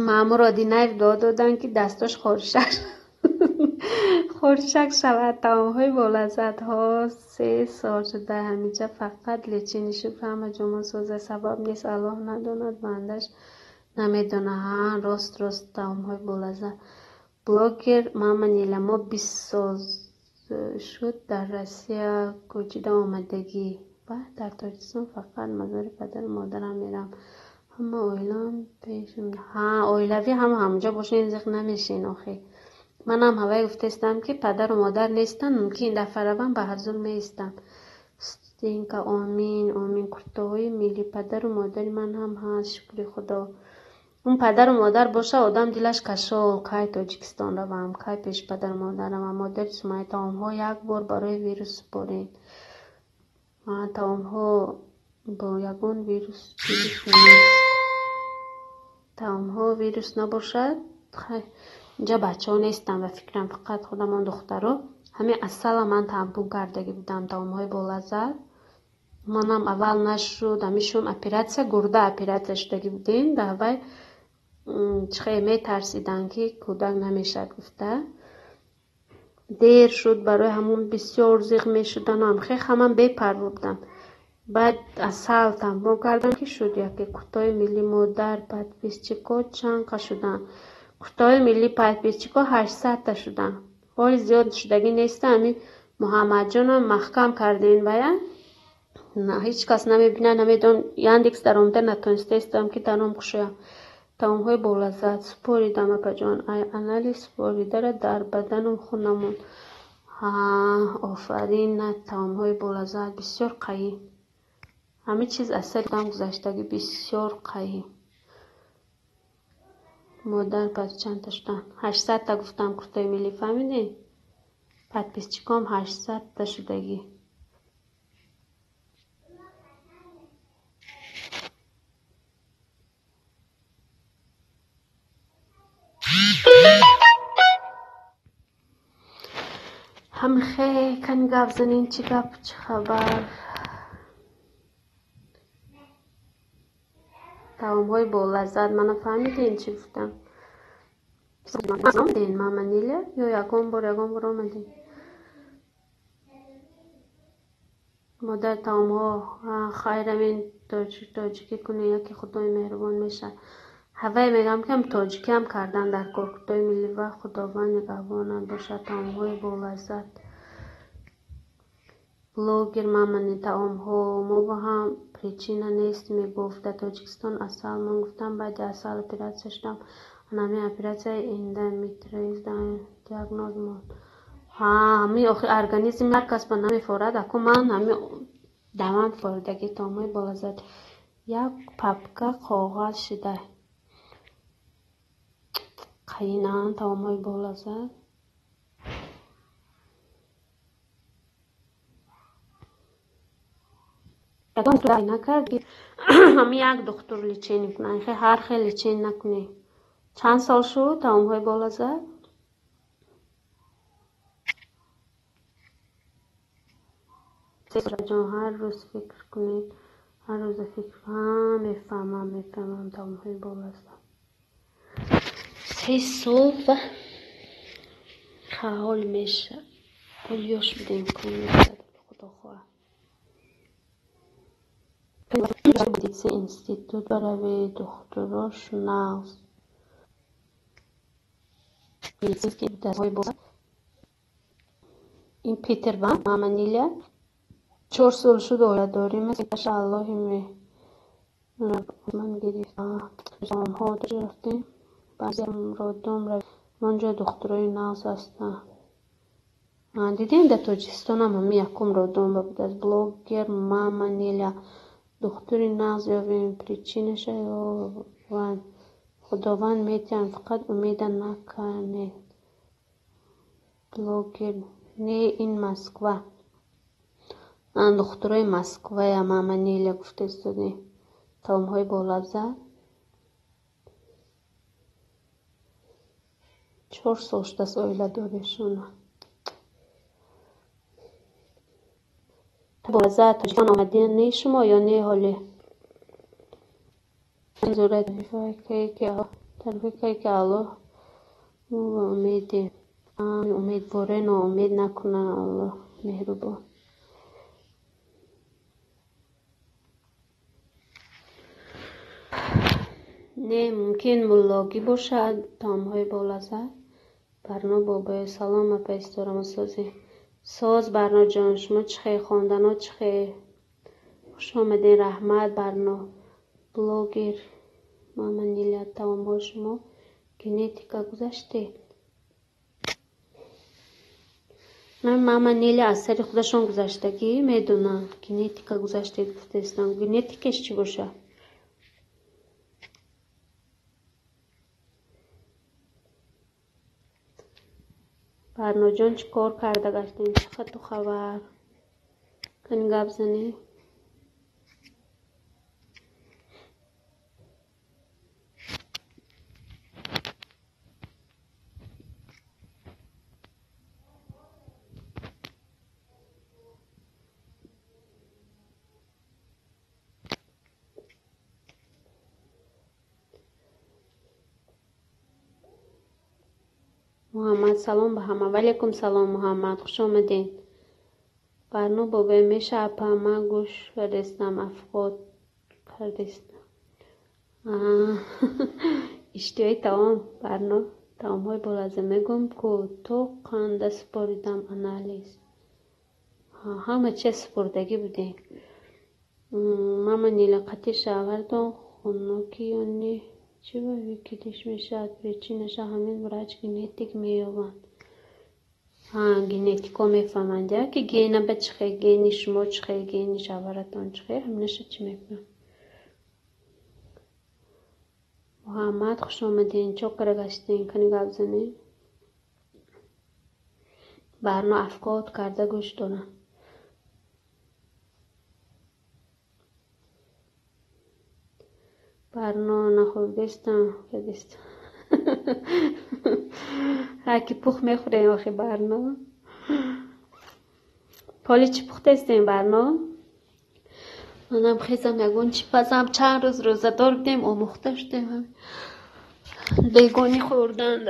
маъмур Одинаев дуо доданд, ки дастҳош хоришак хоришак шавад. Таомҳои болаззатҳо 3 сол шуда ҳаминҷа фақат лечение шуд, ҳама ҷома соза. Сабаб нест, Аллоҳ надонад, бандаш намедонад. Ҳа, рост рост таомҳои болаззат. Блогер мама Ниля, мо 20 сол шуд дар Россия кӯчида омадагӣ. Ва дар Тоҷикистон фақат мазори падару модарам мерам. Ҳама оилаам пешам. Ҳа, оилавӣ ҳама ҳамҷо бошен, зиқ намешен охи. Манам ҳавай гуфтаистам, ки падару модар нестам, мумкин ин дафъа равам ба ҳазур меистам. Студентка, омин, омин. Куртоҳои миллӣ, падару модари ман ҳам ҳаст, шукри Худо. Он падару модар боша, одам дилаш кашол, кай Тоҷикистон равам, кай пеши падару модар равам. Модари Сумайя, таомҳо як бор барои вирус супоред. Таомҳо бо ягон вирус нест. Таомҳо вирус набошад, хай инҷа бачаҳо нестам, ба фикрам фақат худамон духтаро. Ҳамин асала ман тампон кардагӣ будам, таомҳои болаззат. Манам аввал нашуд, ҳамин шум оператсия, гурда оператсия шудагӣ будем, дар вай чӣ хел метарсиданд, ки кӯдак намешавад гуфта. Дер шуд, барои ҳамон бисёр зиқ мешуданам, хел ҳамам бепарво будам. Баъд асал тампон кардам, ки шуд яке. Куртои миллӣ модар подписчико чанд қа шуданд? Куртои миллӣ подписчико 800та шуданд. Ҳоли зиёд шудагӣ нестам, ҳамин Муҳаммадҷонам маҳкам кардем бая. Ҳеҷ кас намебинад, намедонам, Яндекс даромада натонистаистам, ки даром кушоям. Таомҳои болаззат супоридам, апаҷон. Ай анализ супоридара дар баданам хун намонд. Ҳа, офарин, на таомҳои болаззат бисёр қаӣ. Ҳамин чиз аз сари одам гузаштагӣ бисёр қаӣ. Модар пас чандта шуданд? 800та гуфтам, куртои миллӣ, фаҳмидед? Подписчиком 800та шудагӣ. Ҳамхе кани гап занем, чӣ гап, чӣ хабар? Таомҳои болаззат. Мана фаҳмидем чӣ гуфтам? Омадем, мама Ниля, ё ягон бор омадем? Модар таомҳо хайравин тоҷикӣ кунед, яке Худои меҳрубон мешавад. Ҳавай мегӯям, ки ҳам тоҷикиам кардан дар кор. Худои миллӣ ва Худованд нигаҳбонат бошад. Таомҳои болаззат. Блогер мамани таомҳо. Мо бо ҳам причина нест, мегуфт. Дар Тоҷикистон асал. Ман гуфтам, баъди асал оператсия шудам. Анами оператсияи эндометриоз диагноз монд. Ҳа, ҳами охи организм ҳар кас ба намефорад. Аку ман ҳами давам форидаги таомҳои болаззат. Як папка коғаз шида. Қайнан таомҳои болаззат. Накард, ҳами як духтур лечение кунад. Ҳар хел лечение накунед. Чанд сол шуд таомҳои болаззат? Ҷон, ҳар рӯз фикр кунед. Ҳар рӯза фикр. Ҳа, мефаҳмам, таомҳои болаззат. 3 сол ва ҳол меша. Ҳол ёш будем, Худо хоҳад. Институт барои духтурош нағз. Ин Питер ба мама Ниля 4 сол шуд оиладорӣ. Аллоҳи ман гирифт. Таомҳо рафтем. Баъзеам роддом рафтем. Онҷо духтурои нағз ҳастанд. Дидем, дар Тоҷикистонам ҳами якум роддом будааст. Блогер мама Ниля. Духтури нағз ёбем, причинаша ёбанд. Худованд метиҳад, фақат умеда накунед. Блогер не, ин Москва. Духтурои Москвая мама Ниля гуфта истодем. Таомҳои болаззат. 4 сол шудааст оиладоришона. Болаззат Тоҷикистон омадин не шумо ё не ҳоле? Тарифае ки Аллоҳ мо ба умедем. Умедворе ноумед накунад Аллоҳ меҳрубон. Не, мумкин муллогӣ бошад таомҳои болаззат. Барно бобоё, салом апа исторамо созем. Соз Барноҷон, шумо чӣ хел, хондано чӣ хел? Хуш омадед, раҳмат Барно. Блогер мама Ниля, таомҳои шумо генетика гузаштед? Мама Ниля аз сари худашон гузаштагӣ медонам. Генетика гузаштед гуфтаистам. Генетикаш чӣ бошад? Барноҷон, чӣ кор карда гаштем? Чӣ хату хабар? Кани гап занед? Муҳаммад, салом ба ҳама. Ваалайкум салом, Муҳаммад, хуш омадед. Барно бобоя, меша апа, ман гӯш кардестам, афғод кардестам. Иштиҳои таом, Барно, таомҳои болаззат. Мегӯям ку то қанда супоридам анализ. Ҳама чиз супордагӣ будем. Мама Ниля, қатъи шавҳартон хунукӣ ё не? Чӣ ба викидиш мешавад? Причинаша ҳамин врач генетик меёбанд. Ҳа, генетико мефаҳманд. Яке гена ба чӣ хел, гени шумо чӣ хел, гени шавҳаратон чӣ хел, ҳаминаша чӣ мекунанд. Муҳаммад, хуш омадед. Чо кара гаштем? Кани гап занед? Барно афкот карда гӯш дорам. Барно нахӯрдестам, кадестам. Ҳа, ки пух мехӯрем охи Барно. Поли чӣ пухтестем Барно? Манам хезам ягон чӣ пазам. Чанд рӯз рӯзадор будем, омӯхта шудем. Бегонӣ хӯрдан.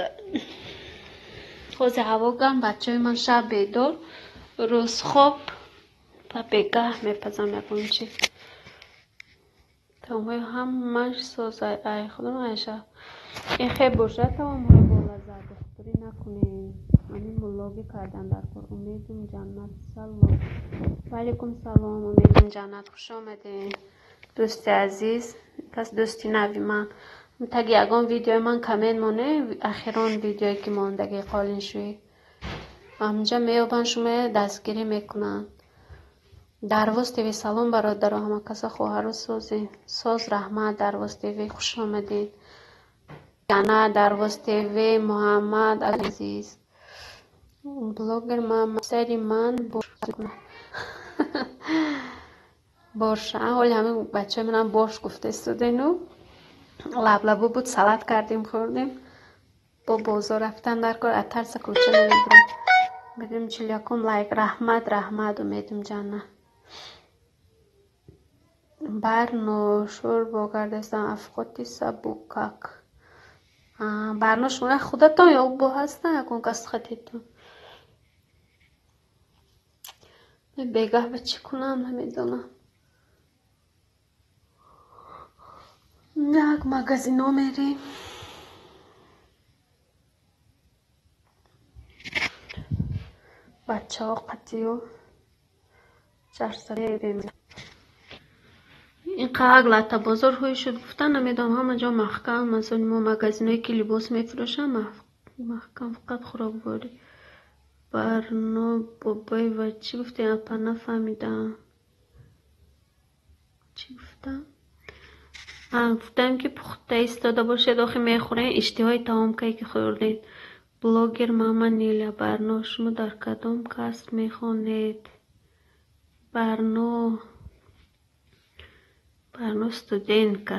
Ҳозир ҳаво гарм, бачаҳои ман шаб бедор, рӯз хоб, ба бегаҳ мепазам ягон чӣ. Таомҳои ҳамаш соз ай худам айша. Ин хел бошад таомҳои болаззат, духтурӣ накунем. Ҳамин муллогӣ кардан дар кор. Умедум ҷаннат салом. Ва алайкум салом, Умедум ҷаннат, хуш омадед. Дӯсти азиз, кас дӯсти нави ман. Таги ягон видеои ман коммент моне, ахирон видеое ки мондаги қолиншӯӣ. Ҳаминҷа меёбанд шумо дастгирӣ мекунанд. Дарвоз ТВ салом бародаро, ҳама каса хоҳару созед. Соз раҳмат, Дарвоз ТВ хуш омадед. Ҷаннат, Дарвоз ТВ, Муҳаммад азиз. Блогер ман, сари ман борш. Ҳоли ҳамин бачаи манам борш гуфта истодену. Лаблабу буд, салат кардем, хӯрдем. Бо бозор рафтан дар кор, аз тарса кӯча намебурем. Медонем 41 лайк. Раҳмат, раҳмат, Умедум ҷаннат. Барно шӯрбо кардастам, афқоти сабукак. Барно шумо худатон ё бо ҳастан ягон кас хатитон? Бегаҳ ба чӣ кунам намедонам. Як магазино мерем. Бачаҳо қатию чарсадем. Ин қадар латта бозор ҳуй шуд, гуфтан намедонам, ҳама ҷо маҳкам. Масалан, мо магазиное ки либос мефурӯшанд маҳкам, фақат хӯрокворӣ. Барно Бобоева чӣ гуфтем? Апа нафаҳмидам. Чӣ гуфтам? Гуфтам ки пухта истода бошед, охи мехӯрем, иштиҳои таомкае ки хӯрдед. Блогер мама Ниля. Барно, шумо дар кадом касб мехонед? Барно, Барно студентка.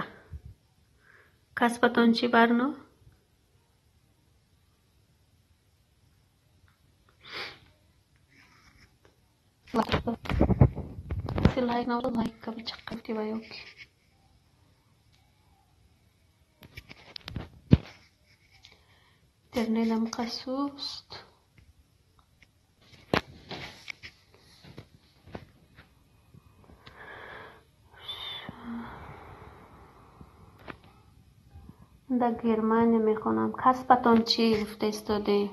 Касбатон чӣ, Барно? Лайк навод, лайк каби чаққати ва ёки. Интернетам қасуст. Дар Германия мехонам. Касбатон чӣ гуфта истодем?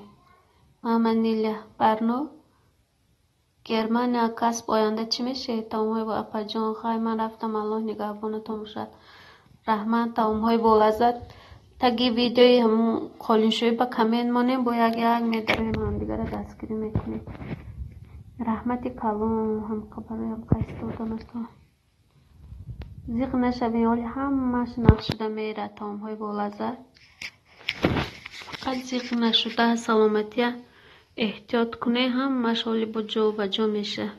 Мама Ниля. Барно? Германия касб оянда чӣ мешавед? Таомҳои апаҷон, хай ман рафтам, Аллоҳ нигаҳбонатон бошад. Раҳмат, таомҳои болаззат. Таги видеои ҳамун қолиншӯӣ ба коммент монем, бо як як медароем, ҳамдигарро дастгирӣ мекунем. Раҳмати калон барои ҳамқа истоданатон. Зиқ нашавем, ҳоли ҳамааш нақш шуда мерад таомҳои болаззат. Фақат зиқ нашуда саломатия эҳтиёт кунед, ҳамааш ҳоли бо ҷо ба ҷо мешавад.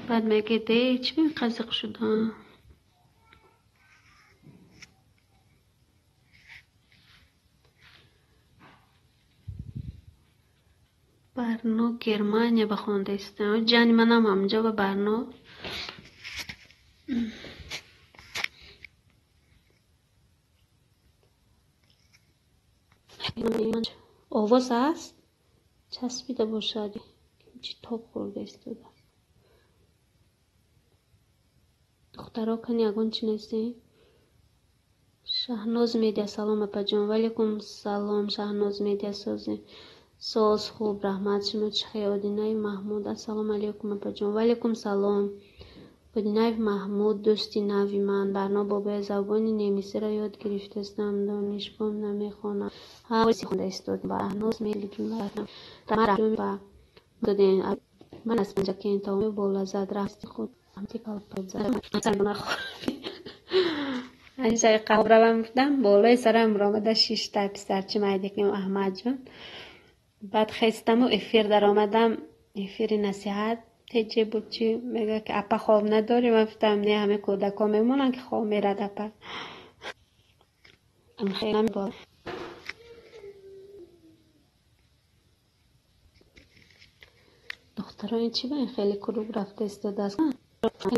Баъд мегӯед, э чӣ инқадр зиқ шудам? Барно Германия ба хонда истам. Ҷани манам ҳамҷо ба Барно. Овоз ҳаст? Часпида бошад. Чӣ тоб хӯрда истода. Духтаро кани ягон чӣ нестем? Шаҳноз медиа салом апаҷон. Ва алайкум салом Шаҳноз медиа созем. Соз хуб, раҳмат. Шумо чӣ хел? Одинаев Маҳмуд. Ассалому алайкум апаҷон. Ва алайкум салом. Одинаев Маҳмуд, дӯсти нави ман. Барно бобоя забони немисиро ёд гирифтастам. Донишгоҳ намехонам. Хонда истод. Шаҳноз ман аз Панҷакент. Таоми болаззат. Раҳмати худ. Равам гуфтам, болои сарам омада шишта писарчи майдиким Аҳмадҷон. Баъд хестаму эфир даромадам, эфири насиҳат. Теҷе буд чӣ мегӯяд ки апа хоб надорӣ? Ман гуфтам не, ҳамаи кӯдакҳо мемонанд ки хоб мерад апа. Духтаро ин чӣ ба ин хеле круг рафта истодааст?